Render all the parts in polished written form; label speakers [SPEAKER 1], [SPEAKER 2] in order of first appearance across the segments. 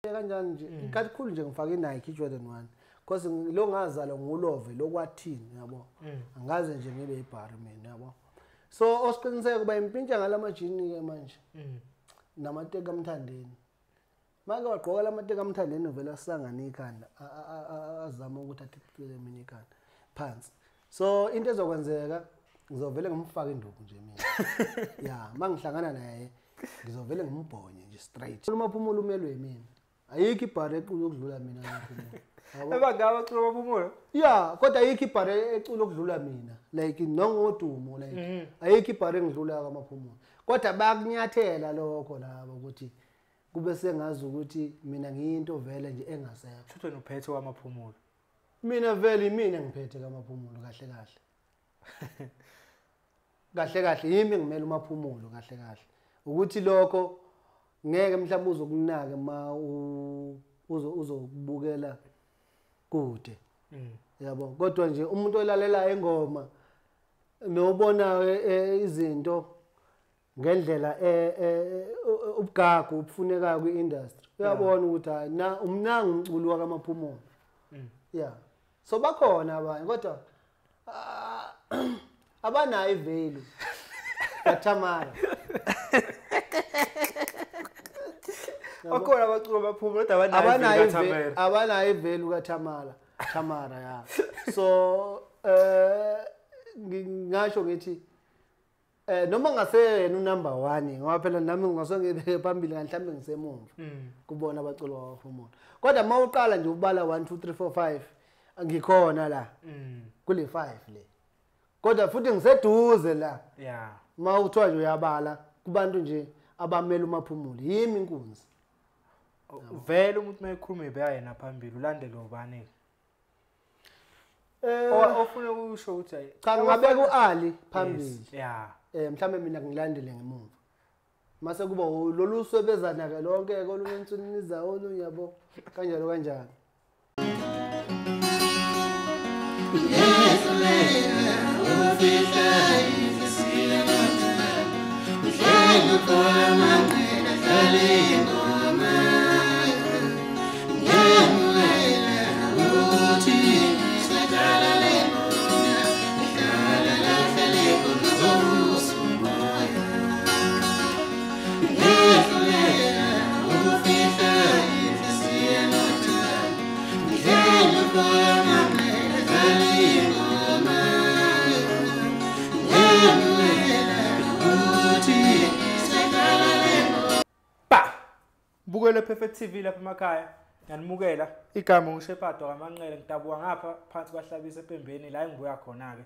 [SPEAKER 1] Kanjani nje kakhulu nje ngifake iNike Jordan 1 because lo ngazalwa ngulove lokwathini yabo, angaze nje ngibe ibhari mina yabo. So osiqiniseko kuba impintsha ngalamajini ke manje namateka amthandeni. Make wagqoka lamateka amthandeni uvela sangana ikhanda azama ukuthi athicile mina ikhanda phansi. So into ezokwenzeka ngizovele ngimfake induku nje mina. Yeah, mangihlangana naye ngizovele ngimbhonye nje straight. Umaphumulo umelwe mina. Ayikho ibhari ecula ukudlula mina Maphumulo.
[SPEAKER 2] Abangaba cula Maphumulo?
[SPEAKER 1] Yeah, kodwa ayikho ibhari ecula ukudlula mina. Like nongodumo like ayikho ibhari engidlula kaMaphumulo. Kodwa bayakunyathela lokho labo ukuthi kube sengazi ukuthi mina ngiyinto vele nje engasekho.
[SPEAKER 2] Futhi wena uphethe kwaMaphumulo.
[SPEAKER 1] Mina vele mina ngiphethe kaMaphumulo kahle kahle. Kahle kahle yimi ngimele uMaphumulo kahle kahle. Ukuthi lokho ngeke mhlawumbe uzokunaka ma uzokubukela kude. Yabo, kodwa nje umuntu olalela ingoma nobona izinto ngendlela ubugagu obufunekayo kwi-industry uyabona ukuthi hayi na umnanga umculo wakaMaphumulo. Yeah, so bakhona abanye kodwa abanayo ivalue kaThamara.
[SPEAKER 2] Bakhona abacula Maphumulo kodwa abanayo
[SPEAKER 1] abanayo ivalue kaThamara. Thamara ya. So ngingasho ngithi noma ngaseyena unumber 1 ngoba phela nami ngingase ngibeke phambili mhlawumbe ngisemumva kubona abaculi baMaphumulo. Kodwa mawuqala nje ubala 1 2 3 4 5 ngikhona la kule 5 le. Kodwa futhi ngiseduze la.
[SPEAKER 2] Yeah.
[SPEAKER 1] Mawuthiwa nje uyabala kubantu nje abamela uMaphumulo yimi inkunzi.
[SPEAKER 2] Vele umuntu mayekhuluma ebeka yena phambili ulandele ubani? Ofuna ukusho ukuthi
[SPEAKER 1] cha ngabeka uAli phambili.
[SPEAKER 2] Yeah.
[SPEAKER 1] Mhlambe mina ngilandele ngemuva. Mase kuba lolu swebezana ke lonke kolunye insuniza olunye yabo kanjalo kanjalo.
[SPEAKER 2] Bukele Perfect TV lapha emakhaya, ngiyanimukela. Igama nguShepherd kaManqele, ngidabuka ngapha phansi kwaHlabisa ePembeni la engibuya khona ke.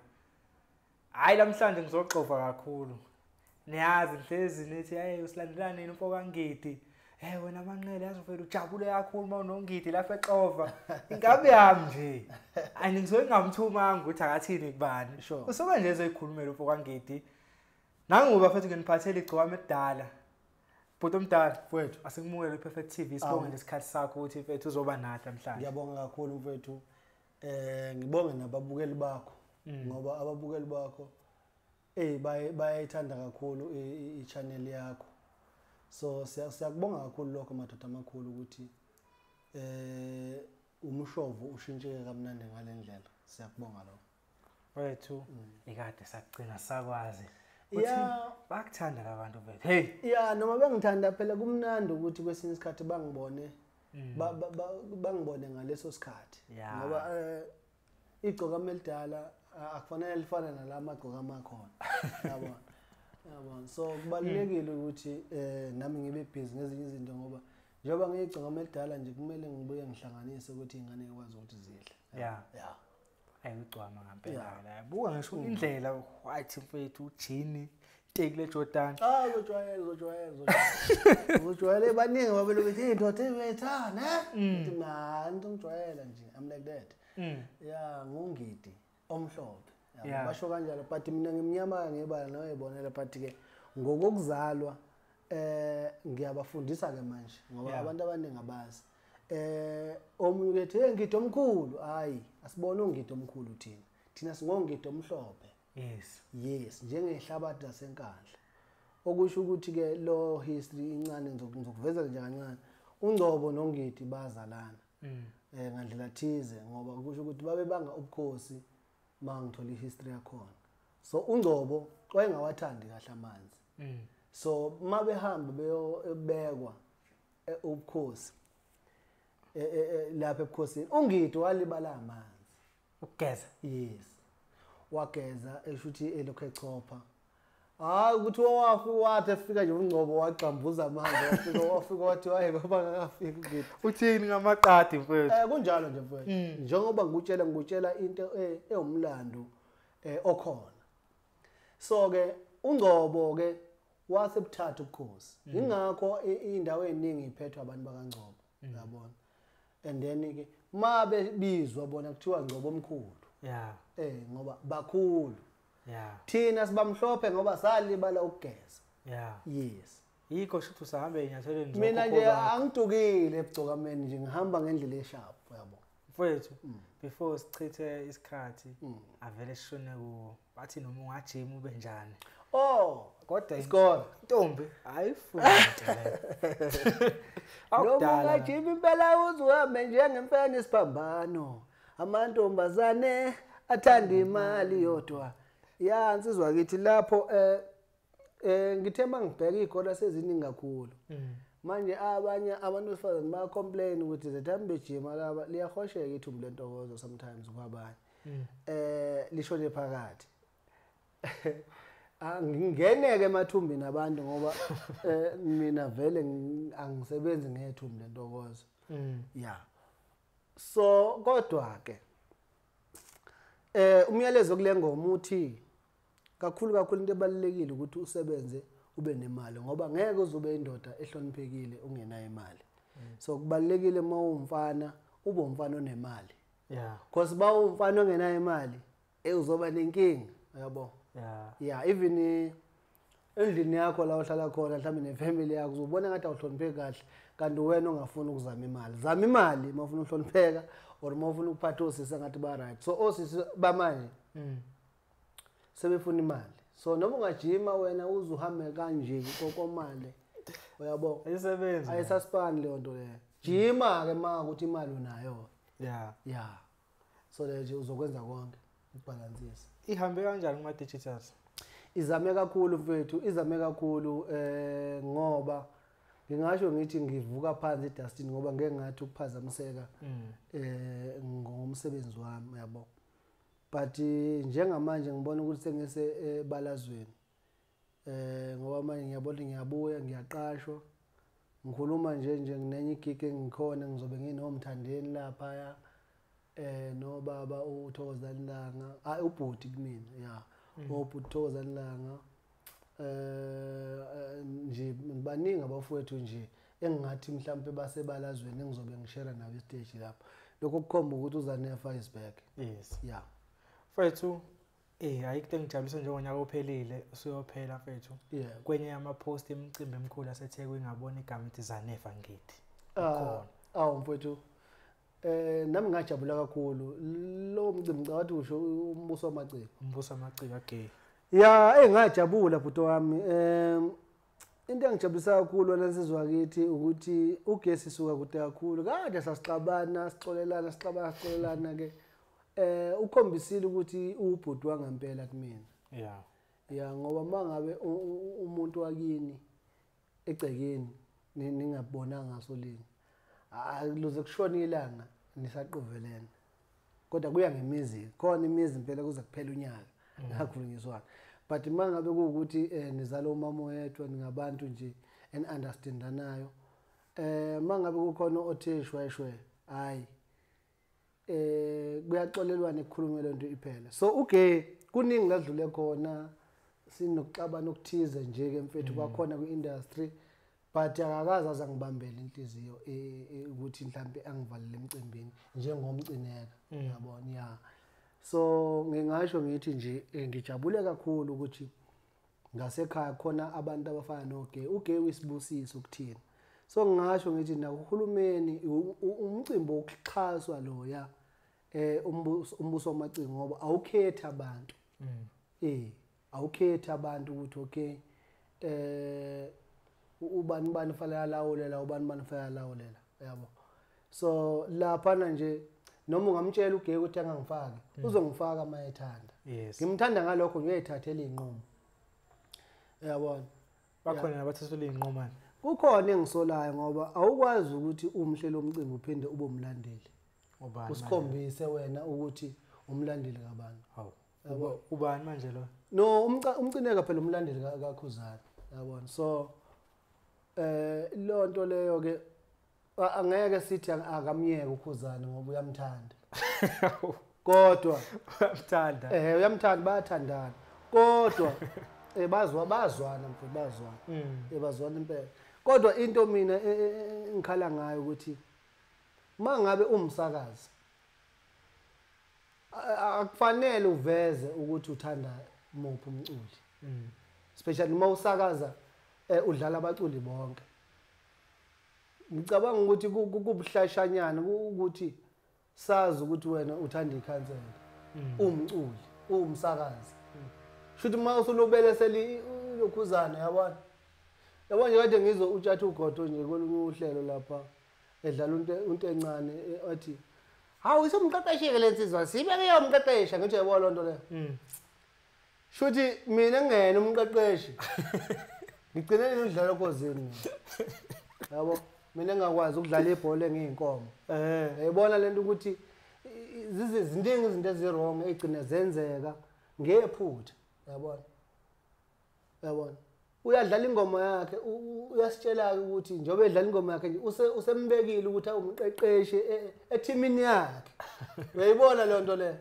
[SPEAKER 2] Hayi namhlanje ngizoxova kakhulu. Niyazi ngihlezi nithi hey usilandelana nini umfo kaNgidi. Hey wena Manqele yazi uvela ujabule kakhulu uma unoNgidi lapha exova. Ingabe yami nje. Ani ngizoke ngamthumanga ukuthi akathini kubani. Usuke nje ezoyikhulumela umfo kaNgidi. Nangoba futhi nginiphathele igcokama edala. Bhuti omdala
[SPEAKER 1] mfowethu,
[SPEAKER 2] asikumukele iPerfect TV, sibonge lesikhathi sakho ukuthi mfethu uzoba nathi namhlanje.
[SPEAKER 1] Ngiyabonga kakhulu mfethu. Ngibonge nababukeli bakho ngoba ababukeli bakho bayayithanda kakhulu i-channel yakho. So siyakubonga kakhulu lokho madoda amakhulu ukuthi umshovo ushintsheke kamnandi ngalendlela. Siyakubonga lokho.
[SPEAKER 2] Wethu ikade sakugcina sakwazi. Yeah, bakuthanda labantu bethu. Hey.
[SPEAKER 1] Yeah, noma bengithanda phela kumnandi ukuthi kwesinye isikhathi bangibone bangibone ngaleso sikhathi. Ngoba igcokama elidala akufanele lifane nalama gcokama akhona. Yabona. Yabona. So kubalulekile ukuthi nami ngibe busy ngezinye izinto ngoba njengoba ngiyigcokama elidala nje kumele ngibuye ngihlanganise ukuthi ingane ikwazi ukuthi zidle.
[SPEAKER 2] Yeah.
[SPEAKER 1] Yeah.
[SPEAKER 2] Ayigcwama ngempela la. Buka ngisho indlela white mfethu ujini teki le Jordan.
[SPEAKER 1] Ah uzojwayela uzojwayela. Uzojwayela baningi babelo bethi indoda ebethana. Ngithi man ngijwayela nje. I'm like that. Yeah, nguNgidi omhlophe. Basho kanjalo but mina ngimnyama ngebala noyibonela but ke ngokuzalwa ngiyabafundisa ke manje ngoba abantu abaningi abazi. Omunye ukethi hey Ngidi omkhulu, hayi asibone uNgidi omkhulu thina. Thina singoNgidi omhlophe.
[SPEAKER 2] Yes.
[SPEAKER 1] Yes, njengehlabathi laseNkandla. Okusho ukuthi ke lo history incane ngizokuvezela nje kancane. uNgcobo noNgidi bazalana ngandlela thize, ngoba kusho ukuthi babebanga ubukhosi mangithola ihistory yakhona. So uNgcobo wayengawathandi kahle amanzi. So mabehamba beyobekwa ubukhosi lapha ebukhosini, uNgidi walibala amanzi
[SPEAKER 2] ukugeza.
[SPEAKER 1] Yes, wageza esho ukuthi elokhu echopha. Hayi ukuthi wathi efika nje uNgcobo wagxambuza amanzi, wafika wathi hayi baba akafiki uNgidi.
[SPEAKER 2] Uthini ngamaqadi mfowethu?
[SPEAKER 1] Kunjalo nje mfowethu. Njengoba ngikutshela into ewumlando okhona. So ke uNgcobo ke wasebuthatha ubukhosi. Ingakho indawo eziningi iphethwe abantu bakaNgcobo, uyabona. And then ke mabebizwa bona kuthiwa Ngcobo omkhulu.
[SPEAKER 2] Yeah.
[SPEAKER 1] Ngoba bakhulu.
[SPEAKER 2] Yeah.
[SPEAKER 1] Thina sibamhlophe ngoba salibala ukugeza.
[SPEAKER 2] Yeah.
[SPEAKER 1] Yes.
[SPEAKER 2] Yikho shuthi usahambe enyatheleni.
[SPEAKER 1] Mina nje angidukile ebugcokameni nje, ngihamba ngendlela esharp, uyabo.
[SPEAKER 2] Mfowethu, before sichithe isikhathi avele sishone kuwo. Bathi noma ungajima ube njani.
[SPEAKER 1] Oh,
[SPEAKER 2] kodwa
[SPEAKER 1] isikole
[SPEAKER 2] intombi ayifuni into leyo.
[SPEAKER 1] Noma ungajima impela uzuhambe njengemfene isiphambano. Amantombazane athanda imali yodwa. Ya insizwa kithi lapho ngithe mangibheka izikole seziningi kakhulu. Manje abanye abantu besifazane baya complain ukuthi zethami bejima laba liyahosheka ithumbu lentokozo sometimes kwabanye. Lishone phakathi. Angingeneke emathumbini abantu ngoba mina vele angisebenzi ngethumbu lentokozo. Yeah. So kodwa ke umyalezo kule ngoma uthi kakhulu kakhulu into ebalulekile ukuthi usebenze ube nemali, ngoba ngeke uzobe indoda ehloniphekile ungenayo imali. So kubalulekile uma uwumfana ube umfana onemali.
[SPEAKER 2] Yeah.
[SPEAKER 1] Because ba umfana ongenayo imali uzoba nenkinga, uyabo.
[SPEAKER 2] Yeah.
[SPEAKER 1] Yeah, even endlini yakho la ohlala khona mhlawumbe nefamily yakho uzobona ngathi awuhlonipheki kahle, kanti wena ongafuni ukuzama imali. Zama imali uma ufuna ukuhlonipheka or uma ufuna ukuphatha osisi ngathi ba right. So osisi bamanje sebefuna imali. So noma ungajima wena uzuhambe kanje kokomale, uyabo.
[SPEAKER 2] Ayisebenzi.
[SPEAKER 1] Ayisasipani leyo nto leyo. Jima ke ma ukuthi imali unayo.
[SPEAKER 2] Yeah.
[SPEAKER 1] Yeah. So leyo uzokwenza konke ukubalansisa.
[SPEAKER 2] Ihambe kanjani kuma digitals?
[SPEAKER 1] Izame kakhulu mfethu, izame kakhulu ngoba ngingasho ngithi ngivuka phansi eDustin ngoba ngeke ngathi ukuphazamiseka ngomsebenzi wami, uyabo. But njengamanje ngibona ukuthi sengise ebalazweni. Ngoba manje ngiyabona ngiyabuya ngiyaqashwa. Ngikhuluma nje nginenye igig engikhona ngizobe nginomthandeni lapha no baba uThokozani Langa, ubhuti kumina, yeah. Ubhuti Thokozani Langa. Nje baningi abafowethu nje engingathi mhlawumbe basebalazweni engizobe ngishare nabo istage lapho. Lokho kukhomba ukuthi uZanefa is back.
[SPEAKER 2] Yes.
[SPEAKER 1] Yeah.
[SPEAKER 2] Mfethu, ayikho into engijabulisa njengonyaka ophelile usuyophela mfethu.
[SPEAKER 1] Yeah.
[SPEAKER 2] Kwenye yama-post emicimbi emikhulu yaseThekwini ngabona igama elithi Zanefa Ngidi. Khona.
[SPEAKER 1] Awu mfethu. Nami ngajabula kakhulu. Lo mcimbi ngicabanga usho umbuso wamaciko.
[SPEAKER 2] Umbuso wamaciko agay.
[SPEAKER 1] Ya, ngajabula bhuti wami. Into engijabulisa kakhulu wena nsizwa kithi ukuthi ugesi suka kude kakhulu. Kade sasixabana, sixolelana, sixabana, sixolelana ke. Ukhombisile ukuthi ubhuti wangempela kumina.
[SPEAKER 2] Yeah.
[SPEAKER 1] Ya, ngoba mangabe umuntu wakini egcekeni ningabonanga ngasolinye, aluze kushona ilanga nisaqovelene. Kodwa kuya ngemizi, khona imizi impela kuze kuphela unyaka ngakhulunyiswana. But mangabe kuwukuthi nizalo umama oyedwa ningabantu nje en understandanayo, mangabe kukhona othe shweshwe, hayi kuyaxolelwana ekukhulunywe lento iphela. So uge kuningi ladlule khona, sinokuxabana okuthize nje ke mfethu kwakhona kwi-industry, but akakaze aze angibambele inhliziyo ukuthi mhlambe angivalele emcimbini njengomcineka, uyabona. Yeah. So ngingasho ngithi nje ngijabule kakhulu ukuthi ngasekhaya khona abantu abafana noGe, uGe uyisibusiso kuthina. So ngingasho ngithi nakuhulumeni umcimbi wokuxhaswa loya umbuso wamaciko, ngoba awukhethi abantu. Awukhethi abantu ukuthi okay Ubani bani fanele alawulela, ubani bani fanele alawulela, yabo. So laphana nje noma ungamtshela uGay ukuthi angangifaki, uzongifaka mayethanda.
[SPEAKER 2] Yes.
[SPEAKER 1] Ngimthanda ngalokho nje, uyayithathela inqumo. Uyabona?
[SPEAKER 2] Bakhona nabathathela inqumo.
[SPEAKER 1] Kukhona engisolayo ngoba awukwazi ukuthi umhlelo omcimbi uphinde ube umlandeli.
[SPEAKER 2] Ubani?
[SPEAKER 1] Usikhombise wena ukuthi umlandeli kabani.
[SPEAKER 2] Hawu. Ubani manje lo?
[SPEAKER 1] No, umcineka phela umlandeli kaKhuzani. Uyabona? So lonto leyo ke angeke sithi akamyeke uKhuzani ngoba uyamthanda. Kodwa
[SPEAKER 2] uyamthanda.
[SPEAKER 1] Uyamthanda, bayathandana. Kodwa bazwana mfowethu, bazwana. Bazwana impela. Kodwa into mina engikhala ngayo ukuthi mangabe umsakazi akufanele uveze ukuthi uthanda muphi umculi. Especially uma usakaza udlala abaculi bonke. Ngicabanga ukuthi kubuhlashanyana ukuthi sazi ukuthi wena uthanda ikhansela. Umculi, umsakazi. Shuthi uma usulobelesela lokhuzana, yabona. Yabona nje kade ngizwe uTshatha uGodo nje kolunye uhlelo lapha edlala unto encane athi hawu isumqeqeshike lensizwa sibe kuyomqeqesha, ngithi yabona lonto leyo. Shuthi mina ngene umqeqeshi. Ngigcine ukudlala okhozini. Yabo, mina ngingakwazi ukudlala ibhola engiyinkomo. Uyayibona lento ukuthi ziningi izinto ezi-wrong egcine zenzeka ngephutha, uyabona? Uyabona? Uyadlala ingoma yakhe, uyasitshela ukuthi njengoba edlala ingoma yakhe nje usembekile ukuthi awumqeqeshi ethimini yakhe. Uyayibona le nto leyo?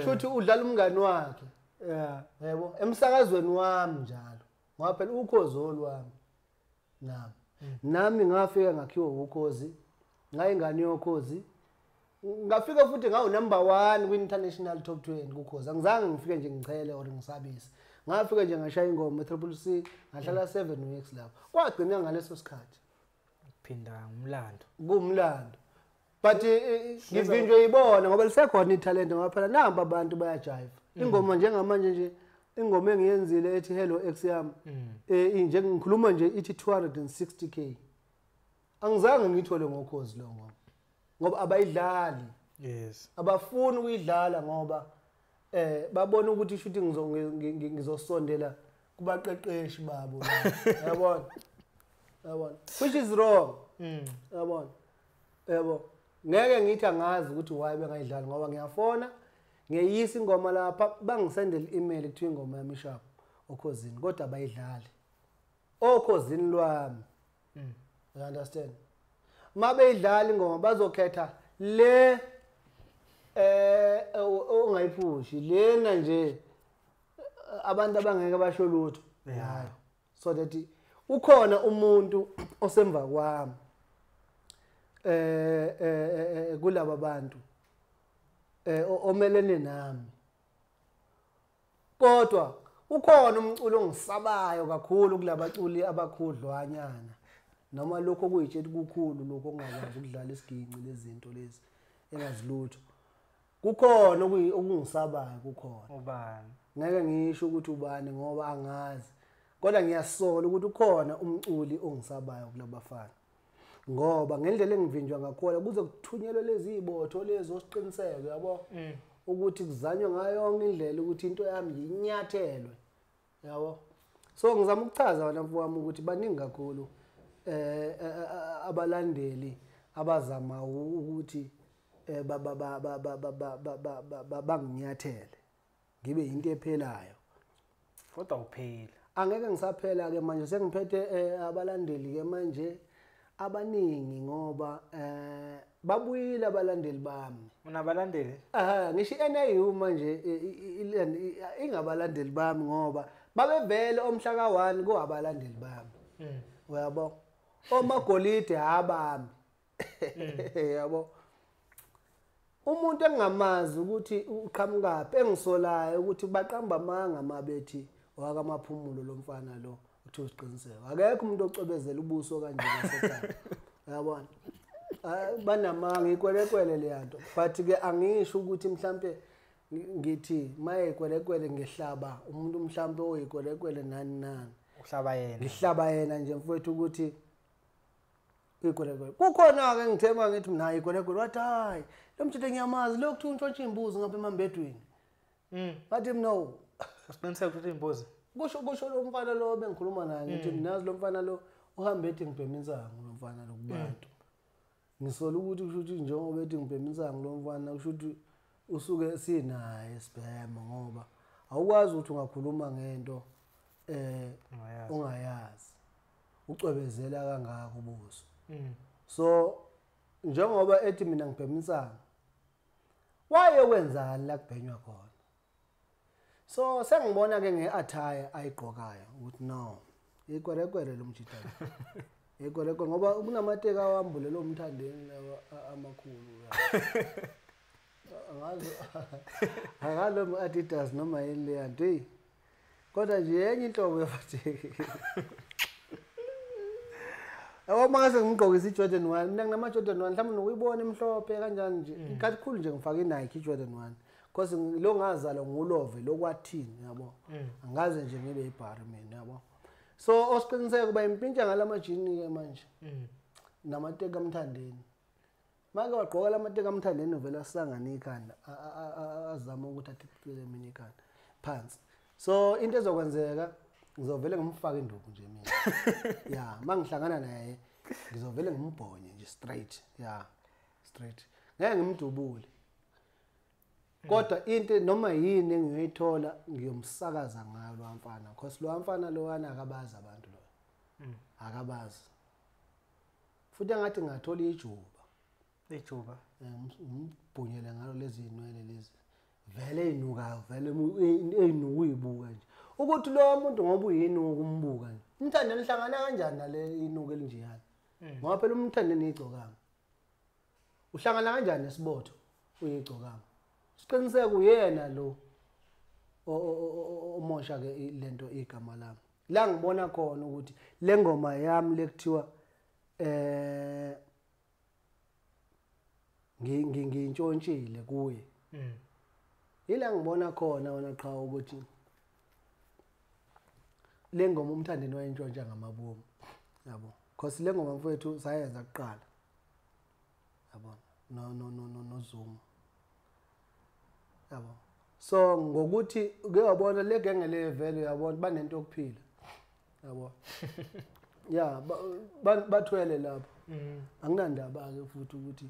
[SPEAKER 1] Shuthi udlala umngani wakhe. Yebo, emsakazweni wami njalo. Ngoba phela ukhozi olwami nami. Nami ngafika ngakhiwa ukhozi, ngayingane yokhozi. Ngafika futhi ngawu number 1 kwi-international top 20 kukhozi. Angizange ngifike nje ngichele or ngisabise. Ngafika nje ngashaya ingoma Triple C, ngahlala 7 weeks lapho. Kwagcina ngaleso sikhathi.
[SPEAKER 2] Phinda umlando.
[SPEAKER 1] Kumlando. But ngivinjwe ibona ngoba lisekhona italent ngoba phela namba abantu bayajive. Ingoma njengamanje nje ingoma engiyenzile ethi Hello X yami. Nje ngikhuluma nje ithi 260k. Angizange ngithole ngokhozi lo ngoma. Ngoba abayidlali.
[SPEAKER 2] Yes.
[SPEAKER 1] Abafuni ukuyidlala ngoba babona ukuthi shuthi ngizosondela kubaqeqeshi babo. Yabona? Yabona? Which is wrong. Yabona? Yabo. Ngeke ngithi angazi ukuthi why bengayidlali ngoba ngiyafona ngiyisa ingoma lapha bangisendele email kuthiwa ingoma yami sharp okhozini kodwa abayidlali. Okhozini lwami. You understand? Mabeyidlala ingoma bazokhetha le ongayiphushi lena nje abantu abangeke basho lutho ngayo, so that ukhona umuntu osemva kwami kulaba bantu omelene nami, kodwa ukhona umculo ongisabayo kakhulu kulabaculi abakhudlwanyana noma lokho kuyitshela kukhulu lokho ongakwazi ukudlala isiginci lezinto lezi engazilutho. Kukhona okungisabayo, kukhona.
[SPEAKER 2] Ubani?
[SPEAKER 1] Ngeke ngisho ukuthi ubani ngoba angazi. Kodwa ngiyasola ukuthi ukhona umculi ongisabayo kulabafana. Ngoba ngendlela engivinjwa ngakhona kuze kuthunyelwe lezi zibotho lezo siqiniseke, yabo? Ukuthi kuzanywe ngayo yonke indlela ukuthi into yami yinyathelwe. Yabo? So ngizama ukuchaza wena mfowami ukuthi baningi kakhulu abalandeli abazama ukuthi banginyathele ngibe into ephelayo.
[SPEAKER 2] Kodwa uphela.
[SPEAKER 1] Angeke ngisaphela ke manje, sengiphethe abalandeli ke manje abaningi ngoba babuyile abalandeli bami.
[SPEAKER 2] Unabalandeli?
[SPEAKER 1] Ngisho iNIU manje ingabalandeli bami ngoba babevele omhla ka1 kuabalandeli bami. Uyabo? Omagolide abami. Yabo. Umuntu engamazi ukuthi uqhamukaphi engisolayo ukuthi baqamba amanga mabethi wakamaphumulo lomfana lo uthi usiqiniseko. Akekho umuntu ocobezela ubuso kanje ngasekhaya. Uyabona? Banamanga ikwelekwele leyanto. But ke angisho ukuthi mhlambe ngithi maye ikwelekwele ngehlaba umuntu mhlambe oyikwelekwele nani nani.
[SPEAKER 2] Uhlaba yena.
[SPEAKER 1] Ngihlaba yena nje mfowethu ukuthi igwelegwele. Kukhona ke ngithema ngithi mina igwelegwele, wathi hayi lo mthetho ngiyamazi lo kuthiwa untshontsha imbuzi ngapha emambedweni. Ngathi mina no.
[SPEAKER 2] Usiqiniseka ukuthi imbuzi.
[SPEAKER 1] Kusho lo mfana lo bengikhuluma naye ngithi mina lo mfana lo uhambe ethi ngibhema insangu lo mfana lo kubantu. Ngisola ukuthi kusho ukuthi njengoba ethi ngibhema insangu lo mfana kusho ukuthi usuke sinaye sibhema, ngoba awukwazi ukuthi ungakhuluma ngento ongayazi. Ucwebezela kangaka ubuso. So njengoba ethi mina ngibhema insangu, wayekwenzani la kubhenywa khona? So sengibona ke ngeattire ayigqokayo ukuthi no, igweregwere lo mjita. Igweregwere ngoba kunamateka awambule lo mthandeni lawa amakhulu. Angazi akalo Adidas noma yini le yanto hey. Kodwa nje yenye inhlobo yabateki. Yabo mase ngigqokisa iJordan 1, mina nginama Jordan 1 mhlawumbe nokuyibona emhlophe kanjani nje. Kakhulu nje ngifaka iNike iJordan 1. Because lo ngazalwa ngulove lokwathini yabo. Angaze nje ngibe ibhari mina yabo. So osiqiniseko kuba impintsha ngalamajini ke manje. Namateka amthandeni. Make wagqoka lamateka amthandeni uvela asangana ikhanda azama ukuthi athicile mina ikhanda phansi. So into ezokwenzeka ngizovele ngimfake induku nje mina. Yeah, mangihlangana naye ngizovele ngimbhonye nje straight. Yeah, straight. Ngeke ngimdubule. Kodwa into noma yini engiyoyithola ngiyomsakaza ngayo lo mfana, because lo mfana lowana akabazi abantu lo. Akabazi. Futhi engathi ngathola ijuba.
[SPEAKER 2] Ijuba.
[SPEAKER 1] Ngibhunyele ngalo lezi inwele lezi. Vele inuka, vele eyinuka uyibuka nje. Ukuthi lo muntu ngoba uyinuka umbuka nje. Umthandeni uhlangana kanjani nale inuka elinjeyana? Ngoba phela umthandeni igcokama. Uhlangana kanjani nesibotho uyigcokama? Siqiniseke uyena lo omosha ke lento igama lami. La ngibona khona ukuthi le ngoma yami lekuthiwa ngintshontshile kuye. Ila ngibona khona wena qha ukuthi le ngoma umthandeni wayentshontsha ngamabomu yabo. Because le ngoma mfowethu sayenza kuqala yabo, no Zuma yabo. So ngokuthi uke wabona le genge le vele uyabona banento yokuphila yabo. Yeah, bathwele lapho. Anginandaba ke futhi ukuthi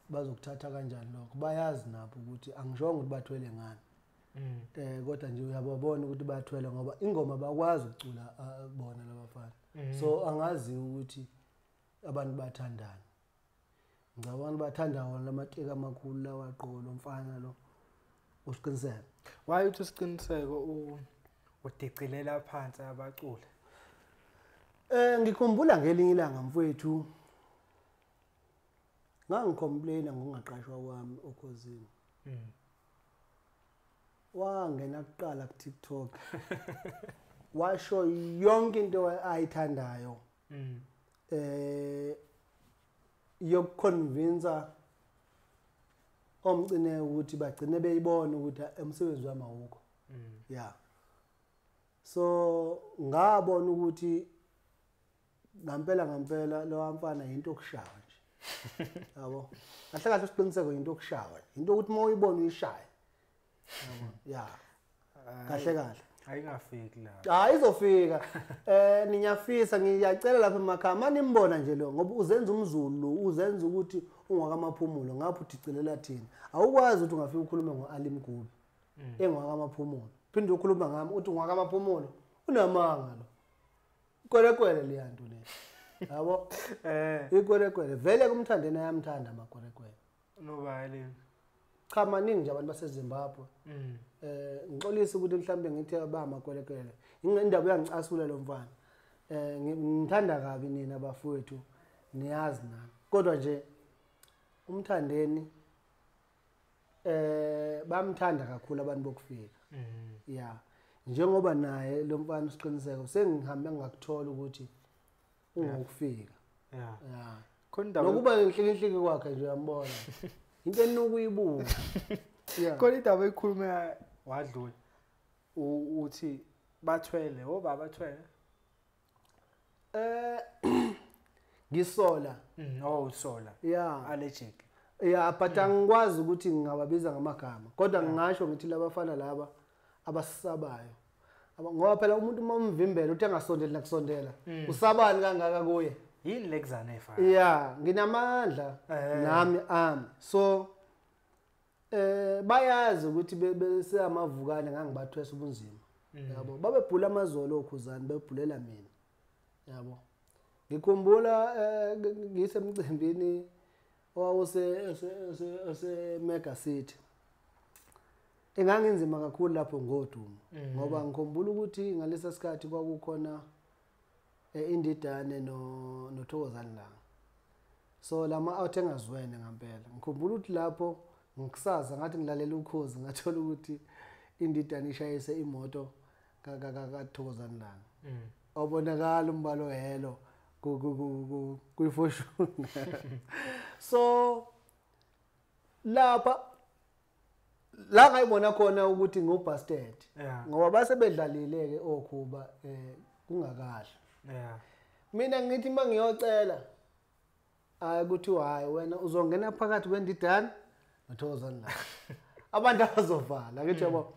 [SPEAKER 1] bazokuthatha kanjani lokho, bayazi nabo ukuthi angishongo ukuthi bathwele ngani. Kodwa nje uyababona ukuthi bathwele ngoba ingoma bakwazi ukucula bona labafana. So angazi ukuthi abantu bathandana. Ngicabanga bathanda wona lamateka amakhulu lawa aqoka lo mfana lo usiqiniseko.
[SPEAKER 2] Why uthi usiqiniseko udicilela phansi abaculi?
[SPEAKER 1] Ngikhumbula ngelinye ilanga mfowethu ngangicomplaina ngokungaqashwa kwami okhosini. Wangena kuqala ku TikTok. Washo yonke into ayithandayo. Yokuconvince omcine ukuthi bagcine beyibona ukuthi umsebenzi wami awukho. Yeah. So ngabona ukuthi ngampela lo mfana into okushawa nje. Yabo. Kahle kahle usiqiniseko into okushawa. Into ukuthi uma uyibona uyishaye. Yabo. Yeah. Kahle kahle.
[SPEAKER 2] Ayingafiki la.
[SPEAKER 1] Hayi izofika. Ninyafisa ngiyacela lapha emakhaya manimbona nje lo ngoba uzenza umZulu, uzenza ukuthi ungwakamaphumulo ngapha udicilela thina. Awukwazi ukuthi ungafika ukhulume ngoAli Mgube. Engwakamaphumulo. Phinde ukhuluma ngami uthi ungwakamaphumulo. Unamanga lo. Ikwerekwere leyanto le. Yabo? Ikwerekwere vele kumthandeni ayamthanda amakwerekwere.
[SPEAKER 2] Nobani?
[SPEAKER 1] Cha maningi nje abantu baseZimbabwe. Ngixolisa ukuthi mhlambe ngithi abamakwerekwere. Indaba uyangicasula lo mfana. Ngithanda kabi nina bafowethu niyazi nami. Kodwa nje umthandeni bamthanda kakhulu abantu bokufika. Yeah. Njengoba naye lo mfana usiqiniseko sengihambe ngakuthola ukuthi ungokufika.
[SPEAKER 2] Yeah.
[SPEAKER 1] Yeah.
[SPEAKER 2] Khona
[SPEAKER 1] nokuba inhlikinhliki kwakhe nje uyambona. Into enokuyibuka. Yeah.
[SPEAKER 2] Khona indaba ekhuluma wadlula uthi bathwele, obaba bathwele.
[SPEAKER 1] Ngisola.
[SPEAKER 2] Oh usola.
[SPEAKER 1] Yeah.
[SPEAKER 2] Allergic.
[SPEAKER 1] Yeah, but angikwazi ukuthi ngingababiza ngamagama. Kodwa ngingasho ngithi labafana laba abasabayo. Ngoba phela umuntu uma umvimbela uthi angasondeli nakusondela. Usabani kangaka kuye?
[SPEAKER 2] Yini lekuzana efana?
[SPEAKER 1] Yeah, nginamandla nami ami. So bayazi ukuthi bese amavukane ngangibathwesa ubunzima. Yabo, babebhula amazolo okhuzani bebhulela mina. Yabo. Ngikhumbula ngisemcimbini owawuse ose Mega City. Enganginzima kakhulu lapho ngodumo ngoba ngikhumbula ukuthi ngalesa sikhathi kwakukhona Indidane no noThokozani Langa. So lama out engazwene ngempela. Ngikhumbula ukuthi lapho ngikusasa ngathi ngilalela ukhozi ngathola ukuthi Indidane ishayise imoto kaThokozani Langa. Obonakala umbalo helo kuyifoshuna. So lapha la ngayibona khona ukuthi ngubusted. Ngoba base bedlalile ke okhuba kungakahle.
[SPEAKER 2] Yeah.
[SPEAKER 1] Mina ngithi mangiyocela hayi ukuthi hayi wena uzongena phakathi kweNdidane noThokozani Langa. Abantu abazovala ngithi yabo.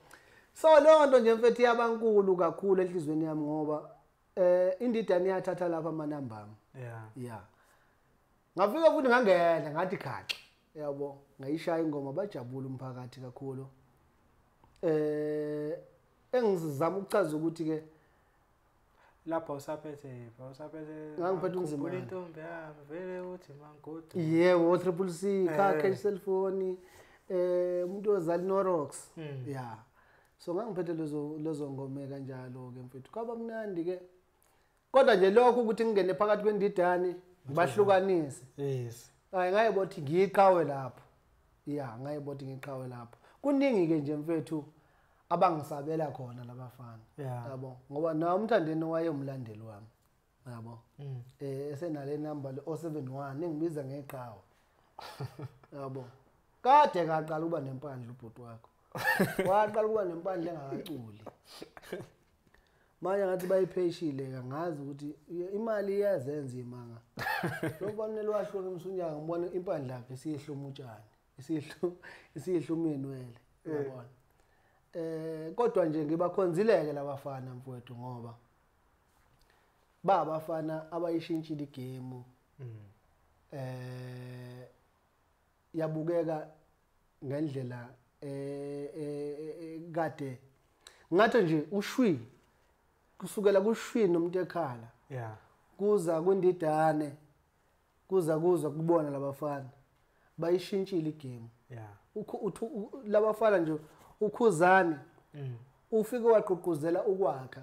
[SPEAKER 1] So leyo nto nje mfethu yabankulu kakhulu enhlizweni yami ngoba Indidane yathatha lapha amanamba ami.
[SPEAKER 2] Yeah.
[SPEAKER 1] Yeah. Ngafika futhi ngangena ngathi khaxa. Yabo, ngayishaya ingoma bajabula umphakathi kakhulu. Engizama ukuchaza ukuthi ke
[SPEAKER 2] lapha usaphethe
[SPEAKER 1] ngangiphethe umzimba
[SPEAKER 2] intombi yami vele uthi mangodu.
[SPEAKER 1] Yebo, Triple C, car cash cell phone, umuntu ozali Norox. Yeah. So ngangiphethe lezo ngoma kanjalo ke mfethu. Kwaba mnandi ke. Kodwa nje lokho ukuthi ngingene phakathi kweNdidane ngibahlukanise.
[SPEAKER 2] Yes.
[SPEAKER 1] Hayi ngayibothi ngiqhawe lapho. Yeah, ngayibothi ngiqhawe lapho. Kuningi ke nje mfethu abangisabela khona labafana. Yabo, ngoba na umthandeni waye umlandeli wami. Yabo. Esenale number le 071 engibiza ngeqhawe. Yabo. Kade kaqala ukuba nempandla ubhuti wakho. Waqala ukuba nempandla engakaculi. Manje ngathi bayipheshile ngazi ukuthi imali iyazenza imanga. Lobanele wahluka emsunyaka ngibona impandla yakhe isihluma utshani, isihluma inwele, uyabona. Kodwa nje ngibakhonzileke labafana mfowethu ngoba babafana abayishintshile igame. Yabukeka ngendlela kade ngathi nje ushwi kusukela kushwi nomuntu ekhala.
[SPEAKER 2] Yeah.
[SPEAKER 1] Kuza kuNdidane kuza kubona labafana bayishintshile igame.
[SPEAKER 2] Yeah.
[SPEAKER 1] Labafana nje ukhuzani ufike waqhuquzela ukwakha.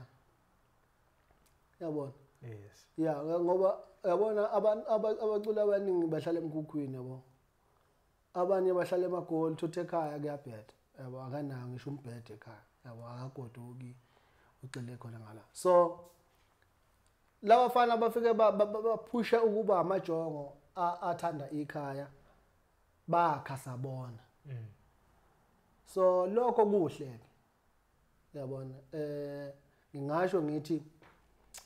[SPEAKER 1] Yabona?
[SPEAKER 2] Yes.
[SPEAKER 1] Yeah, ngoba yabona abaculi abaningi bahlala emkhukhwini yabo. Abanye bahlala emagoli thothe ekhaya kuyabheda. Yabo akanawo ngisho umbhede ekhaya. Yabo akagoduki ugcile khona ngala. So labafana bafike baphusha ukuba amajongo athanda ikhaya bakha sabona. So lokho kuhle ke. Yabona ngingasho ngithi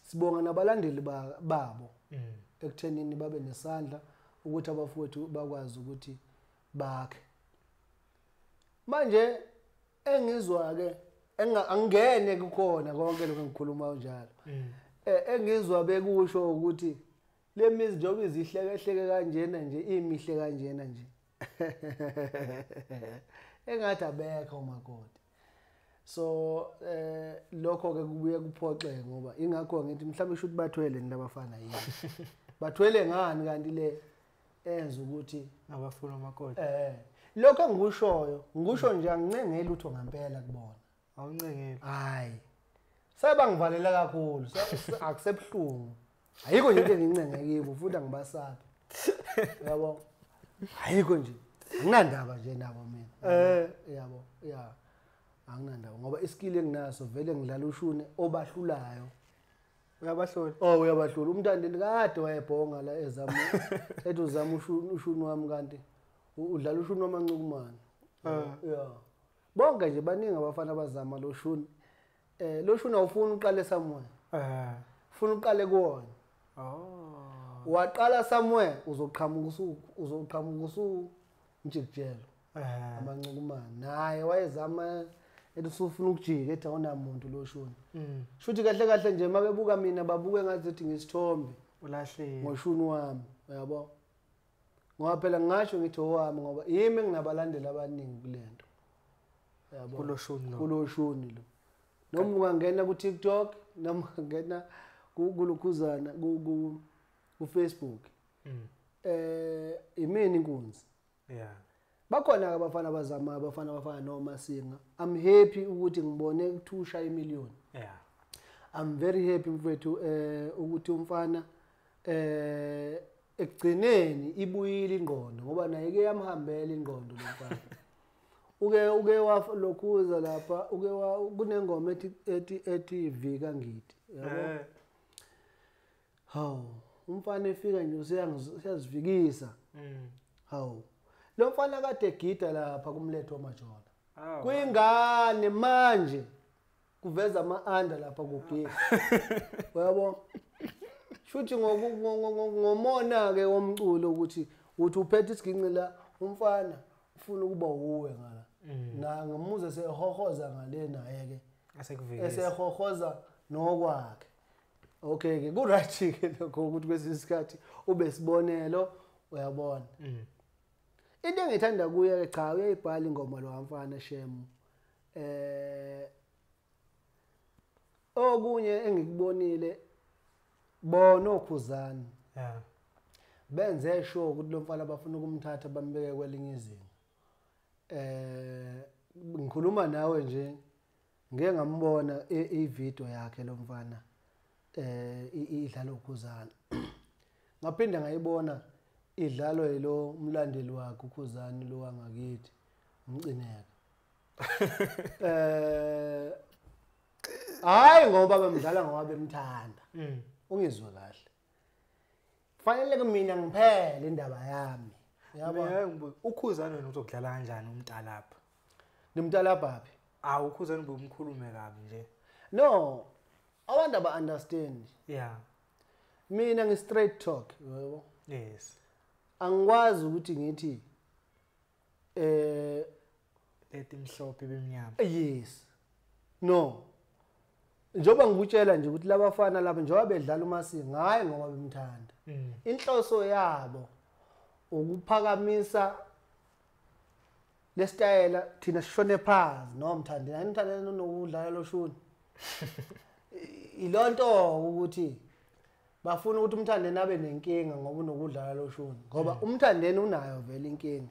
[SPEAKER 1] sibonga nabalandeli babo ekuthenini babe nesandla ukuthi abafowethu bakwazi ukuthi bakhe. Manje engizwa ke angene kukhona konke lokho engikhuluma njalo. Engizwa bekusho ukuthi le mizi njengoba izihlekehleke kanjena nje imihle kanjena nje. Engathi abekho umakoti. So lokho ke kubuye kuphoxeke ngoba ingakho ngithi mhlawumbe isho ukuthi bathwele nilabafana yini. Bathwele ngani kanti le enza ukuthi
[SPEAKER 2] abafuna umakoti.
[SPEAKER 1] Lokho engikushoyo, ngikusho nje angincengeli lutho ngempela kubona.
[SPEAKER 2] Awuncengeli.
[SPEAKER 1] Hayi. Sebangivalela kakhulu, akusebuhlungu. Ayikho nje into engincenge kibo futhi angibasabi. Yabo. Ayikho nje. Anginandaba nje nabo mina. Yabo. Yeah. Anginandaba ngoba iskill enginaso vele ngidlala ushune obahlulayo.
[SPEAKER 2] Uyabahlula.
[SPEAKER 1] Oh uyabahlula. Umntandeni kade wayebhonga la ezama ethi uzama ushuni wami kanti udlala ushuni wamancukumane. Yeah. Bonke nje baningi abafana abazama lo shuni. Lo shuni awufuni uqale somewhere. Ufuna uqale kuwona.
[SPEAKER 2] Oh.
[SPEAKER 1] Waqala somewhere uzoqhamuka usumjikijelo. Abancukumana naye wayezama ethi usufuna ukujika ethi awunamuntu lo shuni. Shuthi kahle kahle nje mabebuka mina babuke ngathi ngisithombe.
[SPEAKER 2] Ulahlile.
[SPEAKER 1] Ngoshuni wami, uyabo? Ngoba phela ngisho ngithi owami ngoba yimi nginabalandeli abaningi kulento. Uyabo?
[SPEAKER 2] Kulo shuni lo.
[SPEAKER 1] Kulo shuni lo. Noma ungangena ku TikTok, noma ungangena kulukhuzana ku Facebook. Imini inkunzi.
[SPEAKER 2] Yeah.
[SPEAKER 1] Bakhona abafana abazama abafana abafana noMasinga. I'm happy ukuthi ngibone kuthusha imillion.
[SPEAKER 2] Yeah.
[SPEAKER 1] I'm very happy mfethu ukuthi umfana ekugcineni ibuyile ingqondo ngoba naye ke yamhambela ingqondo lomfana. Uke walokhuza lapha uke kunengoma ethi vika ngithi. Yabo? Hawu, umfana efika nje useyazivikisa. Hawu. Lo mfana kade egida lapha kumletho wamajola. Kuyingane manje kuveza ama-anda lapha kugida. Uyabo? Shuthi ngomona ke womculo ukuthi uthi uphethe isiginci la umfana ufuna ukuba uwe ngala. Na ngamuze sehohoza ngale naye ke.
[SPEAKER 2] Asekuvikisa.
[SPEAKER 1] Esehohoza nokwakhe. Okay ke ku right ke lokho ukuthi kwesinye isikhathi ube sibonelo uyabona. Into engithanda kuye ke cha uyayibhala ingoma lo mfana shem. Okunye engikubonile bona okhuzana.
[SPEAKER 2] Yeah.
[SPEAKER 1] Benze sure ukuthi lo mfana bafuna ukumthatha bambeke kwelinye izinga. Ngikhuluma nawe nje ngeke ngambona i-video yakhe lo mfana idlalo ukhuzana. Ngaphinda ngayibona idlalo yilo umlandeli wakhe ukhuzana lo wangakithi umcineka. Hayi ngoba bemdlala ngoba bemthanda. Ungizwe kahle. Fanele kumina ngiphele indaba yami. Yabo
[SPEAKER 2] ukhuzana wena uzokudlala kanjani umntalapha?
[SPEAKER 1] Nimntalapha phi?
[SPEAKER 2] Awu ukhuzana ubumkhulume kabi nje.
[SPEAKER 1] No. Abantu aba understand.
[SPEAKER 2] Yeah.
[SPEAKER 1] Mina ngi straight talk, yabo.
[SPEAKER 2] Yes.
[SPEAKER 1] Angikwazi ukuthi ngithi
[SPEAKER 2] leti mhlophe bemnyama.
[SPEAKER 1] Yes. No. Njengoba ngikutshela nje ukuthi labafana laba njengoba bedlala uMasinga hayi ngoba bemthanda. Inhloso yabo ukuphakamisa lesitayela thina sishone phansi noma mthandeni ayimthandeni nokudlala lo shuni. Ilonto ukuthi bafuna ukuthi umthandeni abe nenkinga ngoba unokudlala lo shuni ngoba umthandeni unayo vele inkinga.